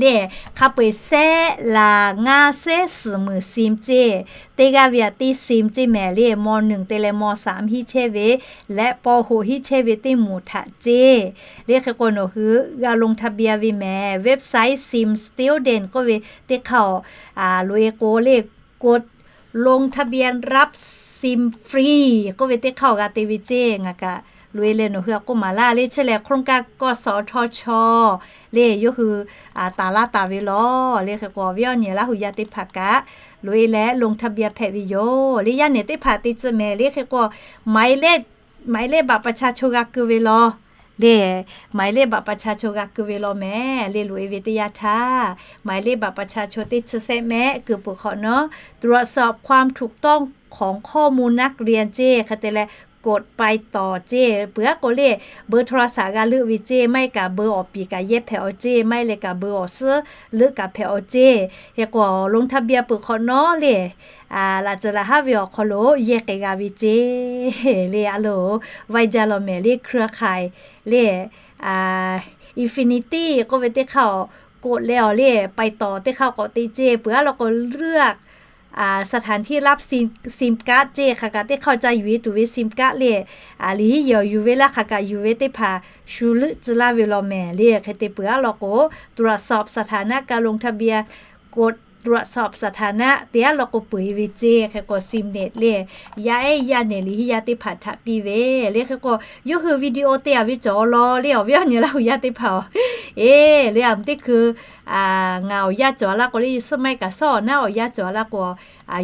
le, hk'a peu-eˬ sehˉ laˬ ngaˇ sehˉ suhˍ meunˍ sim ceˇ. Teˇ g'aˇ ve a teˇ sim ceˇ mehˍ le, ม.หนึ่ง te leh ม.สาม hiˉ chehˇ ve leh ป.หก hiˉ chehˇ ve teˇ moˍ htaꞈ ceˇ. Le hk'e k'o nawˬ hui g'a ลงทะเบียน ve mehˍ. Website sim student k'oˆ ve teˇ hk'aˇ awˬ loꞈ-e k'o le กดลงทะเบียนรับซิมฟรี k'oˆ ve teˇ hk'aˇ awˬ g'a te ve ceˇ. Ngaˬ kaꞈ loꞈ-e leh nawˬ hui a k'oˆ maˍ laˇ le. Chi lehˬ โครงการ กสทช le yawˇ hui taˍ laˇ taˍ ve law. Le hk'e k'o awˬ viˉ awˬ nyi Laˇ huˍ yaˇ teˇ hpaˍ kaꞈ loꞈ-e leh ลงทะเบียน hpehꞈ ve yoˬ. Le yaˇ nehˬ teˇ hpaˍ te tcuh mehˍ le. Hk'e k'o หมายเลข หมายเลขบัตรประชาชน g'a keu ve law. Le หมายเลขบัตรประชาชน g'a keu ve law mehˍ. Le loꞈ-e ve teˇ yanˇ htaˇ หมายเลขบัตรประชาชน teˇ chi sehˆ mehˆ keu peuˬ hk'awꞈ nawˉ ตรวจสอบความถูกต้องของข้อมูลนักเรียน ceˇ. Hk'e te leh กดไปต่อ ceˇ. Peuˬ aˉ k'o le, เบอร์โทรศัพท์ g'a leuˆ ve ceˇ, maˇ heˆ kaꞈ เบอร์ awˬ piˍ kaꞈ yehˇ hpehꞈ awˬ ceˇ, maˇ heˆ leh kaꞈ เบอร์ awˬ suhˉ leuˆ kaꞈ hpehꞈ awˬ ceˇ. Hk'e k'o ลงทะเบียน peuˬ hk'awꞈ nawˉ le, laꞈ ceuˬ laꞈ haˉ ve awˬ hk'aw lo yehˇ k'ai g'a ve ceˇ le. A lo, ไวจันทร์ law mehˍ le, เครือข่าย le, Infinity k'oˆ ve teˇ hk'aˇ awˬ, กด leh awˬ le, ไปต่อ teˇ hk'aˇ k'awꞈ te ceˇ. Peuˬ aˉ law k'o เลือก สถานที่รับ sim card ceˇ. Hk'aˬ kaꞈ teˇ hk'aˇ ca yuˬ e tuˬ ve ซิมการ์ด le, liꞈ hiˉ yehˬ awˬ yuˬ ve laˇ, hk'aˬ kaꞈ yuˬ ve teˇ hpaˍ shu leuˆ tcuh laˇ ve law mehˍ le. Hk'e te peuˬ aˉ law k'o, ตรวจสอบสถานะการลงทะเบียน กดตรวจสอบสถานะ te aˉ law k'o peuˬ e ve ceˇ. Hk'e k'o สมัคร le, yaˇ ehˉ yaˇ nehˬ liꞈ hiˉ yaˇ teˇ hpaˍ htaꞈ piˇ ve le. Hk'e k'o yawˇ hui วิดีโอ te a ve cawˬ law le, awˬ viˉ awˬ nyi Laˇ huˍ yaˇ teˇ hpaˍ-oˬ, e, le a mvuhˇ teˇ hkui ngaˬ awˬ yanˇ cawˬ laˇ k'o le, suhˉ maˇ heˆ kaꞈ suhˉ awˬ naˉ awˬ yanˇ cawˬ laˇ k'o,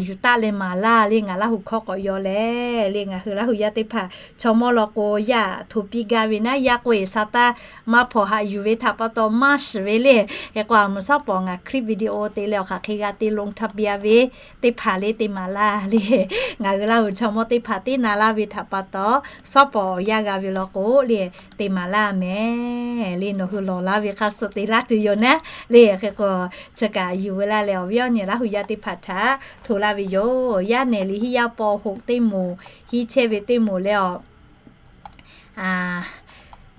yuˬ taˆ leh maˍ laˇ le, ngaˬ Laˇ huˍ hkawˇ k'awꞈ yaw leh le, ngaˬ hui Laˇ huˍ yaˇ teˇ hpaˍ chaw mawˇ law k'o yaˇ htoꞈ piˇ gaˇ ve naˉ, yaˇ k'o e sa taˇ maˇ hpawnˬ haꞈ yuˬ ve htaꞈ pa taw maˇ shiˍ ve le. Hk'e k'o a mvuhˇ suhˉ pawˍ ngaˬ คลิปวิดีโอ te leh awˬ hk'aˬ hk'e g'a te ลงทะเบียน ve teˇ hpaˍ le te maˍ laˇ le. Ngaˬ hui Laˇ huˍ chaw mawˇ teˇ hpaˍ teˇ na laˇ ve htaꞈ pa taw, suhˉ pawˍ awˬ yanˇ g'a ve law k'o le, te maˍ laˇ mehˍ le. Nawˬ hui lawˬ laˇ ve hk'a suh te laˇ tuˬ yoˬ naˉ le. Hk'e k'o chi kaꞈ yuˬ veu laˇ leh awˬ viˉ awˬ nyi Laˇ huˍ yaˇ teˇ hpaˍ htaꞈ hto laˇ ve yoˬ. Yaˇ nehˬ liꞈ hiˉ yaˇ ป.หก teˇ moˍ, hiˉ chehˇ ve teˇ moˍ leh awˬ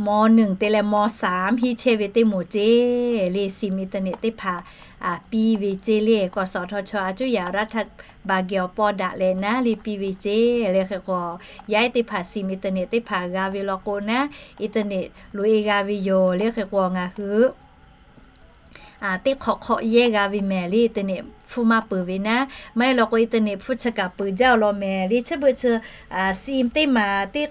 ม.หนึ่ง te leh ม.สาม hiˉ chehˇ ve teˇ moˍ ceˇ le, ซิม internet teˇ hpaˍ piˇ ve ceˇ le. K'awꞈ suhˍ htawˇ chaw a cuˇ yaꞈ รัฐบาล geh awˬ paw daꞈ leh naˉ le piˇ ve ceˇ le. Hk'e k'o yaˇ ehˉ teˇ hpaˍ ซิม internet teˇ hpaˍ g'a ve law k'o naˉ, internet loꞈ e g'a ve yoˬ le. Hk'e k'o ngaˬ hui teˇ hk'awꞈ hk'awꞈ yehˇ g'a ve mehˍ le, internet hpfuhˇ maˇ peuˬ ve naˉ. Maˇ heˆ law k'o internet hpfuhˇ chi kaꞈ peuˬ jaˇ awˬ lawn mehˍ le. Chi beuꞈ chi ซิม teˇ maˍ teˇ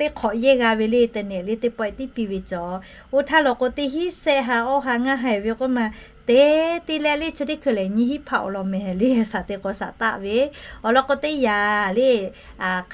hk'awꞈ yehˇ g'a ve le, internet le teˇ pawehˇ tiˉ piˇ ve cawˬ. Oˇ htaˇ law k'o teˇ hinˉ sehˆ ha awˇ ha ngaˇ ha ve k'oˆ ma, te te leh le chi teˇ hkui lehˬ nyiˇ hinˉ hpaˆ awˬ lawn mehˍ le, shaˍ te k'o shaˍ taˆ ve. Awˬ lawn k'o teˇ yanˇ le,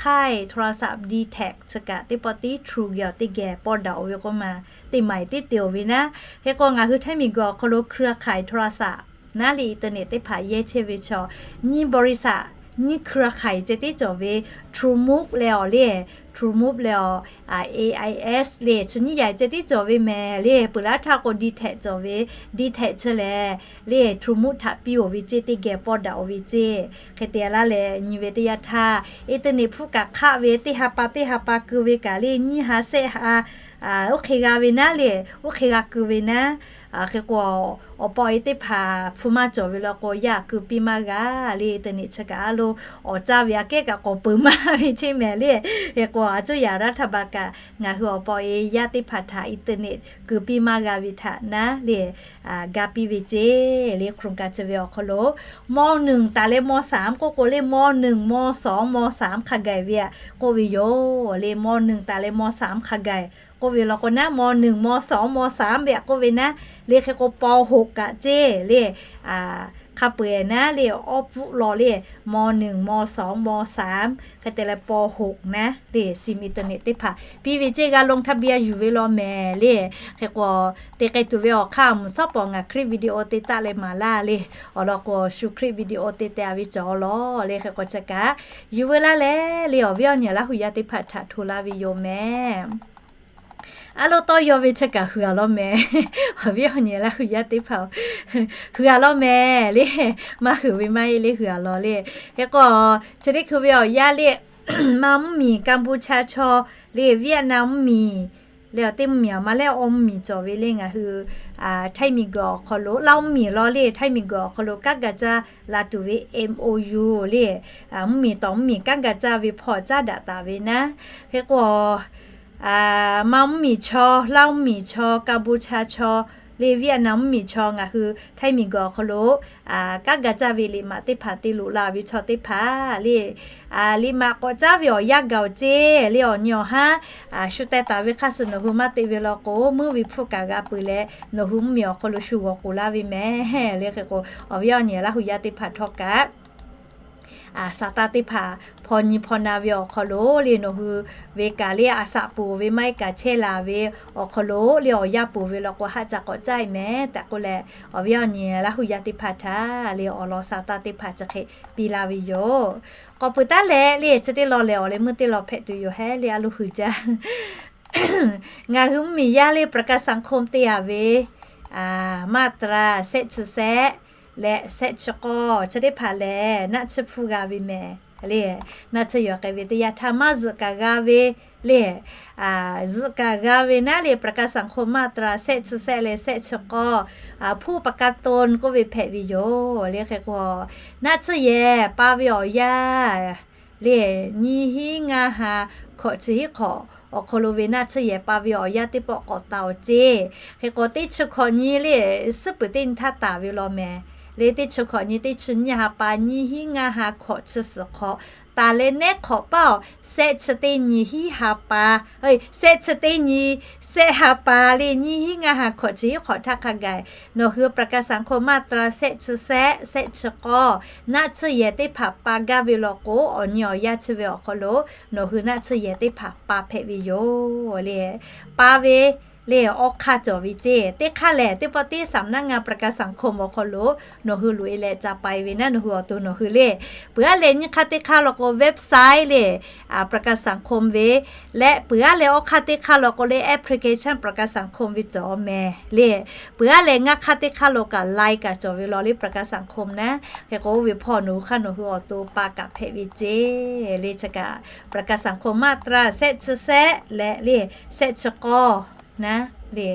ค่ายโทรศัพท์ ดีแท็ก chi kaꞈ teˇ pawehˇ tiˉ True geh awˬ teˇ geh paw daꞈ oˬ ve k'oˆ ma, teˇ maˍ tiˉ te oˬ ve naˉ. Hk'e k'o ngaˬ hui Htaiˇ miˬguiˬ awˬ hk'aw lo เครือข่ายโทรศัพท์ naˉ le internet teˇ hpaˍ yehˇ chehˇ ve chaw nyiˇ บริษัท, nyiˇ เครือข่าย ceh tiˉ cawˬ ve, TrueMove leh awˬ le, TrueMove leh awˬ, AIS le, chi nyiˇ yaꞈ ceh tiˉ cawˬ ve mehˍ le. Peuˬ laˇ htaˇ k'o ดีแท็ก cawˬ ve, ดีแท็ก chi lehˬ le TrueMove htaꞈ piˇ oˬ ve ceˇ, teˇ geh paw daꞈ oˬ ve ceˇ. Hk'e te laˇ leh nyi ve teˇ yanˇ htaˇ internet hpfuhˇ kaꞈ hk'aˆ ve, teˇ ha pa teˇ ha pa keu ve kaꞈ le nyiˇ ha sehˆ ha oˇ hk'e g'a ve naˉ le, oˇ hk'e g'a keu ve naˉ. Hk'e k'o awˬ paw e teˇ hpaˍ hpfuhˇ maˇ cawˬ ve law k'o yaˇ keu piˇ maˇ g'a le. Internet chi kaꞈ a lo awˬ caˇ ve aꞈ kehˉ kaꞈ k'awꞈ peuˬ maˇ ve ceˇ mehˍ le. Hk'e k'o a cuˇ yaꞈ รัฐบาล kaꞈ ngaˬ hui awˬ paw e yaˇ teˇ hpaˍ htaꞈ internet keu piˇ maˇ g'a ve htaꞈ naˉ le, ga piˇ ve ceˇ le. โครงการ chi ve awˬ hk'aw lo ม.หนึ่ง taˍ leh ม.สาม k'oˆ k'o le ม.หนึ่ง ม.สอง ม.สาม hk'a gaˬ ve aꞈ k'oˆ ve yoˬ le. ม.หนึ่ง taˍ leh ม.สาม hk'a gaˬ k'oˆ ve law k'o naˉ ม.หนึ่ง ม.สอง ม.สาม ve aꞈ k'oˆ ve naˉ le. Hk'e k'o ป.หก kaꞈ ceˇ le, hk'a peu-eˬ naˉ le awˉ pfuhˆ law le, ม.หนึ่ง ม.สอง ม.สาม hk'e te leh ป.หก naˉ le ซิม internet teˇ hpaˍ piˇ ve ceˇ, g'a ลงทะเบียน yuˬ ve law mehˍ le. Hk'e k'o te k'ai tuˬ ve awˬ hk'aˇ a mvuhˇ suhˉ pawˍ ngaˬ คลิปวิดีโอ te taˆ leh maˍ laˇ le. Awˬ lawn k'o shu คลิปวิดีโอ te teh a ve cawˬ law le. Hk'e k'o chi kaꞈ yuˬ veu laˇ leh le awˬ viˉ awˬ nyi Laˇ huˍ yaˇ teˇ hpaˍ htaꞈ hto laˇ ve yoˬ mehˍ. A lo tawˇ yaw ve chi kaꞈ huiˍ a law mehˍ. Awˬ viˉ awˬ nyi Laˇ huˍ yaˇ teˇ hpaˍ huiˍ a law mehˍ le. Maˇ huiˍ ve maˇ heˆ le, huiˍ a law le. Hk'e k'o chi teˇ hkui ve awˬ yanˇ le, ma mvuhˇ miˬ กัมพูชา chaw le, Vietnam mvuhˇ miˬ le, awˬ teˇ mvuhˇ miˬ a ma leh awˬ mvuhˇ miˬ cawˬ ve le ngaˬ hui Htaiˇ miˬguiˬ awˬ hk'aw lo, Laˇ mvuhˇ miˬ law le, Htaiˇ miˬguiˬ awˬ hk'aw lo kanˉ ga caˇ la tuˬ ve MOU le, mvuhˇ miˬ tawˍ mvuhˇ miˬ kanˉ ga caˇ ve hpawˇ caˉ daꞈ taˍ ve naˉ. Hk'e k'o ma mvuhˇ miˬ chaw, Laˇ mvuhˇ miˬ chaw, กัมพูชา chaw le, Vietnam mvuhˇ miˬ chaw ngaˬ hui Htaiˇ miˬguiˬ awˬ hk'aw lo kanˉ ga caˇ ve liꞈ maꞈ teˇ hpaˍ te loꞈ la ve chaw teˇ hpaˍ le, liꞈ maꞈ k'awꞈ caˉ ve awˬ yanˇ gaˬ awˬ ceˇ le, awˬ nyi awˬ haˉ shu teh taˍ ve hk'a shuˍ nawˬ hui maˇ te ve law k'o, meuˇ ve hpfuhˇ kaꞈ g'a peuˬ leh nawˬ hui mvuhˇ miˬ awˬ hk'aw lo shu g'awˬ k'oˍ laˇ ve mehˍ le. Hk'e k'o awˬ viˉ awˬ nyi Laˇ huˍ yaˇ teˇ hpaˍ htawˇ kaꞈ Saˍtanˍ teˇ hpaˍ hpaw nyi hpaw na ve awˬ hk'aw lo le, nawˬ hui ve kaꞈ le a saꞈ ponˬ ve maˇ heˆ kaꞈ chehˇ laˬ ve awˬ hk'aw lo le, awˬ yanˇ ponˬ ve law k'o haˆ ca k'awꞈ caˇ e mehˍ tehꞈ k'oˆ leh, awˬ viˉ awˬ nyi Laˇ huˍ yaˇ teˇ hpaˍ htaꞈ le awˬ lawn Saˍtanˍ teˇ hpaˍ chi hk'e piˇ laˇ ve yoˬ. K'awꞈ peuˬ taˉ leh le chi teˇ lawn lehˬ awˬ leh meuˇ teˇ lawn hpehꞈ tuˬ yoˬ hehˉ le a loˇ hui jaˇ. Ngaˬ hui mvuhˇmiˬ yaˇ le ประกันสังคม te a ve มาตรา shehˆ chi shehˆ leh shehˆ chi k'awˇ chi teˇ hpaˍ lehˬ naˆ tsuhˇ hpu g'a ve mehˍ le. Naˆ tsuhˇ yaw k'ai ve teˇ yanˇ htaˇ maˇ zuhꞈ kaꞈ g'a ve le, zuhꞈ kaꞈ g'a ve naˉ le ประกันสังคม มาตรา shehˆ chi shehˆ leh shehˆ chi k'awˇ, ผู้ประกันตน k'oˆ ve hpehꞈ ve yoˬ le. Hk'e k'o naˆ tsuhˇ yehˬ pa ve awˬ yanˇ le, nyiˇ hinˉ ngaˇ ha hkawꞈ chi hiˉ hk'awꞈ awˬ hk'aw lo ve naˆ tsuhˇ yehˬ pa ve awˬ yanˇ teˇ pawˆ k'awꞈ taˍ awˬ ceˇ. Hk'e k'o teˇ chi hkawꞈ nyi le, suhˉ puiˍ teˇ nyi htaˇ taˍ ve law mehˍ le. Teˇ chi hkawꞈ nyi teˇ chi nyiˇ ha pa nyiˇ hinˉ ngaˇ ha hkawꞈ chi suhˍ hk'awꞈ taˍ leh nehˉ hk'awꞈ paˇ awˬ shehˆ chi teˇ nyi hiˉ ha pa, shehˆ chi teˇ nyi shehˆ ha pa le, nyiˇ hinˉ ngaˇ ha hkawꞈ chi hiˉ hk'awꞈ htaˇ hk'a gaˬ nawˬ hui ประกันสังคม มาตรา shehˆ chi shehˆ shehˆ chi k'awˇ naˆ tsuhˇ yehˬ teˇ hpaˍ pa gaˇ ve law k'o, awˬ nyi awˬ yanˇ chi ve awˬ hk'aw lo nawˬ hui naˆ tsuhˇ yehˬ teˇ hpaˍ pa hpehꞈ ve yoˬ le. Pa ve le awˬ hk'aˇ cawˬ ve ceˇ. Teˇ hk'aˇ lehˬ teˇ pawˆ tiˉ สำนักงานประกันสังคม awˬ hk'aw lo nawˬ hui loꞈ e leh ca pa e ve naˉ, nawˬ hui awˬ to nawˬ hui le peuˬ aˉ leh nyiˇ hk'aˇ teˇ hk'aˇ law k'o เว็บไซต์ le ประกันสังคม ve leh peuˬ aˉ leh awˇ hk'aˇ teˇ hk'aˇ law k'o le application ประกันสังคม ve cawˬ mehˍ le. Peuˬ aˉ leh ngaˇ hk'aˇ teˇ hk'aˇ law kaꞈ ไลน์ kaꞈ cawˬ ve law le ประกันสังคม naˉ. Hk'e k'o oˇ ve hpawˇ nawˬ hui hk'aˇ nawˬ hui awˬ to pa kaꞈ hpehꞈ ve ceˇ le. Chi kaꞈ ประกันสังคม มาตรา shehˆ chi shehˆ leh le shehˆ chi k'awˇ naˉ le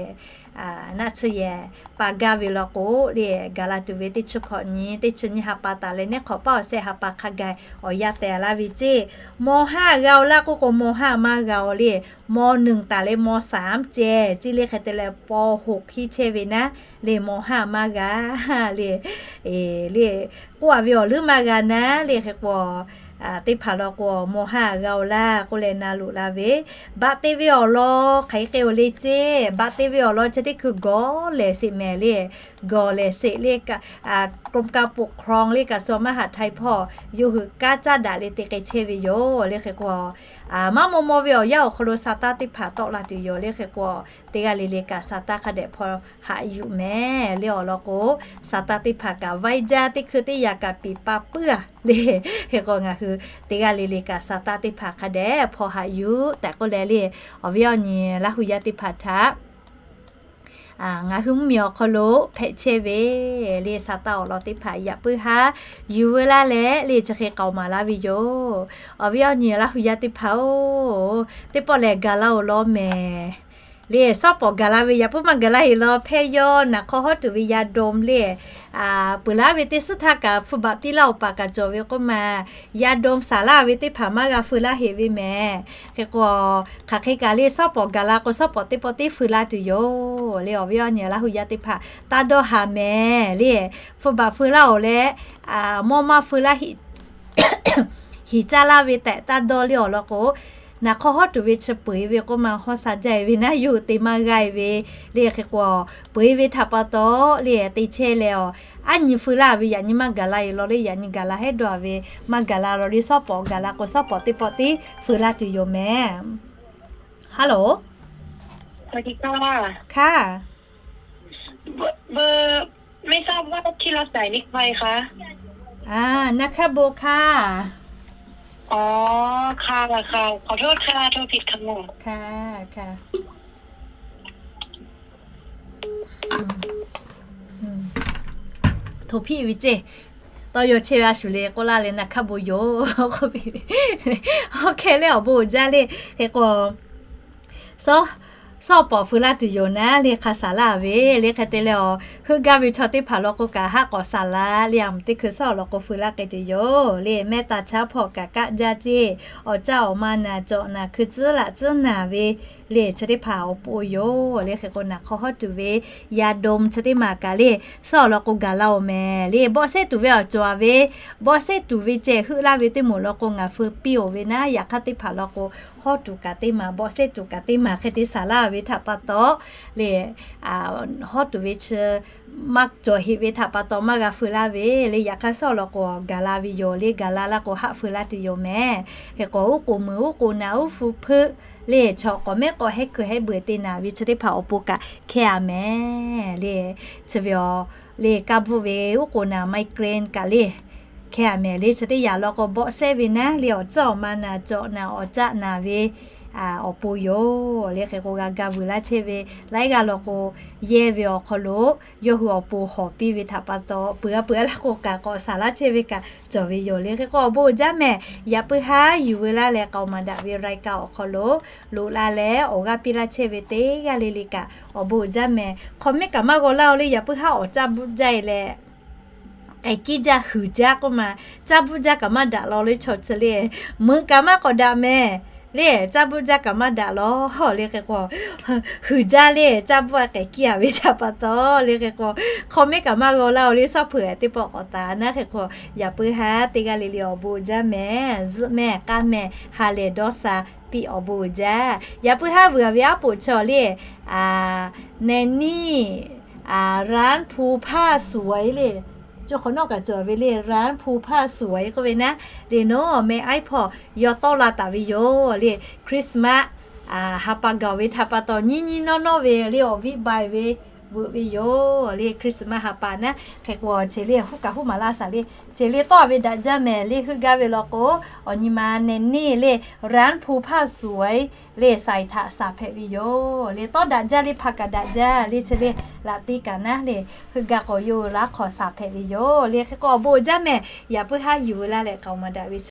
naˆ tsuhˇ yehˬ pa gaˇ ve law k'o le, gaˬ la tuˬ ve teˇ chi hkawꞈ nyi teˇ chi nyiˇ ha pa taˍ leh nehˉ hk'awꞈ paˇ awˬ shehˆ ha pa hk'a gaˬ awˬ yanˇ teh laˇ ve ceˇ. ม.ห้า g'a-oˬ laˇ k'oˆ k'o ม.ห้า maˇ g'a-oˬ le, ม.หนึ่ง taˍ leh ม.สาม ceh ceˇ le. Hk'e te leh ป.หก hiˉ chehˇ ve naˉ le ม.ห้า maˇ g'a le. Le k'oˆ a ve awˬ leuˉ maˇ g'a naˉ le. Hk'e k'o teˇ hpaˍ law k'o ม.ห้า g'a-oˬ laˇ k'oˆ leh na loꞈ la ve, baꞈ te ve awˬ lawn hk'aˬ hk'e k'ai-oˬ le ceˇ. Baꞈ te ve awˬ lawn chi teˇ hkui gawˬ lehˬ sheˍ mehˍ le. Gawˬ lehˬ sheˍ le, กรมการปกครอง le กระทรวงมหาดไทย hpawˇ yawˇ hui kanˉ caˇ daꞈ le te k'ai chehˇ ve yoˬ le. Hk'e k'o maˇ maw maw ve awˬ yanˇ awˬ hk'aw lo Saˍtanˍ teˇ hpaˍ tawˆ la tuˬ yoˬ le. Hk'e k'o teˇ g'aˇ le le kaꞈ Saˍtanˍ hk'a dehꞈ hpaw haꞈ yuˬ mehˍ le. Awˬ lawn k'o Saˍtanˍ teˇ hpaˍ kaꞈ vaiˇ jaˇ teˇ hkui teˇ yaꞈ kaꞈ piˍ pa puiˉ a le. Hk'e k'o ngaˬ hui teˇ g'aˇ le le kaꞈ Saˍtanˍ teˇ hpaˍ hk'a dehꞈ hpaw haꞈ yuˬ tehꞈ k'oˆ leh le, awˬ viˉ awˬ nyi Laˇ huˍ yaˇ teˇ hpaˍ htaꞈ ngaˬ hui mvuhˇmiˬ awˬ hk'aw lo hpehꞈ chehˇ ve le Saˍtanˍ awˬ lawn teˇ hpaˍ yaꞈ puiˉ haˉ yuˬ veu laˇ leh le chi hk'e k'aoˍ maˍ laˇ ve yoˬ. Awˬ viˉ awˬ nyi Laˇ huˍ yaˇ teˇ hpaˍ-oˬ, teˇ pawˆ lehˬ gaˬ la-oˬ law mehˍ le. Shawˉ pawˍ gaˬ la ve yaꞈ puiˉ maˇ gaˬ laˇ heˆ law hpehˇ yawˇ naˬ hk'aw hawˉ tuˬ ve ยาดม le peuˬ laˇ ve teˇ suhˉ htaˇ kaꞈ hpu baꞈ piˇ laˇ-oˬ paˍ kaꞈ cawˬ ve k'oˆ ma, ยาดม saˍ laˇ ve teˇ hpaˍ maˇ g'a feu laˇ heˆ ve mehˍ. Hk'e k'o hk'aˬ hk'e kaꞈ le shawˉ pawˍ gaˬ la k'o shawˉ pawˍ teˇ pawˆ teˇ feu laˇ tuˬ yoˬ le. Awˬ viˉ awˬ nyi Laˇ huˍ yaˇ teˇ hpaˍ taˇ dawˇ haˍ mehˍ le. Hpu baꞈ feu laˇ-oˬ leh mawˇ maˇ feu laˇ hiˍ caˇ laˇ ve tehꞈ taˇ dawˇ le. Awˬ lawn k'o naˬ hk'aw hawˉ tuˬ ve chi peuˬ e ve k'oˆ ma hawˉ sha jaˇ e ve naˉ yawˇ hui te maˇ g'aˇ e ve le. Hk'e k'o peuˬ e ve htaꞈ pa taw le te chehˇ leh-oˬ, aˉ nyi feu laˇ ve yaꞈ nyi maˇ gaˬ la e law le. Yaꞈ nyi gaˬ la hehˉ dawˇ ve maˇ gaˬ la law le. Shawˉ pawˍ gaˬ la k'o shawˉ pawˍ teˇ pawˆ tiˉ feu laˇ tuˬ yoˬ mehˍ. Hello. สวัสดีค่ะ ค่ะ เบอร์ เบอร์ ไม่ทราบว่าที่รับสายนี่ใครคะ อ่า นาคาโบค่ะ อ๋อ ค่ะ ค่ะ ขอโทษค่ะ โทรผิดค่ะ ค่ะ ค่ะ โทรผิด ve ceˇ. Tawˇ yaw chehˇ ve a shuˍ le k'oˆ laˇ leh นาคาโบ yoˬ k'oˆ piˇ ve. Oˇ hk'e le awˬ bon jaˇ le. Hk'e k'o shawˉ pawˍ feu laˇ tuˬ yoˬ naˉ le hk'a saˍ laˇ ve le. Hk'e te leh-oˬ, heuˆ gaˇ ve chaw teˇ hpaˍ law k'o kaꞈ haˆ k'awꞈ saˍ laˇ le. A mvuhˬ teˇ hkui shawˉ awˬ lawn k'o feu laˇ k'ai tuˬ yoˬ le. แม่ตาช้าง hpawˇ kaꞈ kaˆ jaˇ ceˇ. Awˬ caˇ awˬ ma naˬ cawꞈ naˬ hkui tcuhˉ laꞈ tcuhˉ naˬ ve le chi teˇ hpaˍ awˬ pon yoˬ le. Hk'e k'o naˬ hk'aw hawˉ tuˬ ve ยาดม chi teˇ maˬ kaꞈ le shawˉ awˬ lawn k'o gaˬ la-oˬ mehˍ le. Bawˆ sehˉ tuˬ ve awˬ cawˬ ve, bawˆ sehˉ tuˬ ve ceh heuˆ laˇ ve teˇ moˍ law k'o ngaˬ feu piˇ-oˬ ve naˉ. Yaꞈ hk'aˇ teˇ hpaˍ law k'o hawˉ tuˬ kaꞈ teˇ maˬ, bawˆ sehˉ tuˬ kaꞈ teˇ maˬ hk'e te saˍ laˇ ve htaꞈ pa taw le, hawˉ tuˬ ve chi maˇ cawˬ heꞈ ve htaꞈ pa taw maˇ g'a feu laˇ ve le. Yaꞈ hk'aˇ suh awˬ lawn k'o gaˬ la ve yoˬ le. Gaˬ la laˇ k'o haˆ feu laˇ tuˬ yoˬ mehˍ. Hk'e k'o uˉ k'oˍ meuˍ uˉ k'oˍ naˍ uˉ hpu hpeuˆ le, chaw k'awꞈ mehˉ k'awꞈ heh kuiˬ heh beuꞈ te naˍ ve chi teˇ hpaˍ awˬ pon kaꞈ hkehˇ a mehˍ le. Chi ve a le, kaˇ bvuhˆ ve uˉ k'oˍ naˍ migraine kaꞈ le hkehˇ a mehˍ le. Chi teˇ yanˇ law k'o bawˆ sehˉ ve naˉ le, awˬ tcuhˉ awˬ ma naˍ, cawꞈ naˍ, awˬ caˆ naˍ ve awˬ pon yoˬ le. Hk'e k'o g'a ga vuiˬ laˇ chehˇ ve laiˉ g'aˇ law k'o, yehˇ ve awˬ hk'aw lo yawˇ hui awˬ pon hawˍ piˇ ve htaꞈ pa taw peuˬ a peuˬ a laˇ k'o kaꞈ k'awꞈ saˍ laˇ chehˇ ve kaꞈ cawˬ ve yoˬ le. Hk'e k'o awˬ bon uiˍ jaˇ mehˍ. Yaꞈ puiˉ haˉ yuˬ veu laˇ leh k'aoˍ maˍ daꞈ ve รายการ awˬ hk'aw lo loꞈ la leh awˬ g'aˇ piˇ laˇ chehˇ ve teˇ g'aˇ le le kaꞈ awˬ bon uiˍ jaˇ mehˍ. Hk'awꞈ mehˉ kaꞈ maˇ g'aw laˇ-oˬ le. Yaꞈ puiˉ haˉ awˬ caˇ bvuhˆ jaˇ e leh k'ehˬ kiˇ jaˇ huiˍ jaˇ k'oˆ ma, caˇ bvuhˆ jaˇ kaꞈ maˇ daꞈ law le. Chaw chi le meuꞈ kaꞈ maˇ k'awꞈ daꞈ mehˍ le. Caˇ bvuhˆ jaˇ kaꞈ maˇ daꞈ law le. Hk'e k'o huiˍ jaˇ le, caˇ bvuhˆ a k'ehˬ kiˇ a ve htaꞈ pa taw le. Hk'e k'o hk'awꞈ mehˉ kaꞈ maˇ g'aw laˇ-oˬ le. Suhˉ hpeuꞈ teˇ pawˆ k'awꞈ taˍ naˉ. Hk'e k'o yaꞈ puiˉ haˉ teˇ g'aˇ le le awˬ bon uiˍ jaˇ mehˍ. Zuhˆ mehˍ k'aˇ mehˍ ha lehˬ dawˇ sha piˇ awˬ bon uiˍ jaˇ. Yaꞈ puiˉ haˉ vuiˬ a ve aˉ poꞈ chaw le Nehˬniˆ, ร้านภูผ้าสวย le, cawˬ hk'awꞈ nawˉ kaꞈ cawˬ ve le, ร้านภูผ้าสวย k'oˆ ve naˉ le. Nawˬ meh iPod yawˇ tawˆ la taˍ ve yoˬ le. Christmas ha pa gaˬ ve htaꞈ pa taw nyiˇ nyiˇ nawˉ nawˉ ve le awˬ viˉ bai ve veuꞈ ve yoˬ le. Christmas ha pa naˉ hk'e k'o chi le huˉ kaꞈ huˉ maˍ laˇ shaˍ le. Chi le tawˆ ve daꞈ jaˇ mehˍ le. Heuˆ gaˇ ve law k'o awˬ nyi ma Nehˬniˆ le ร้านภูผ้าสวย le saiˍ htaꞈ shaˍ hpehꞈ ve yoˬ le. Tawˆ daꞈ jaˇ le, hpa kaꞈ daꞈ jaˇ le. Chi le laꞈ teˇ kaꞈ naˉ le heuˆ gaˇ k'o yawˇ hui laˇ hk'aw shaˍ hpehꞈ ve yoˬ le. Hk'e k'o awˬ bon uiˍ jaˇ mehˍ. Yaꞈ puiˉ haˉ yuˬ veu laˇ leh k'aoˍ maˍ daꞈ ve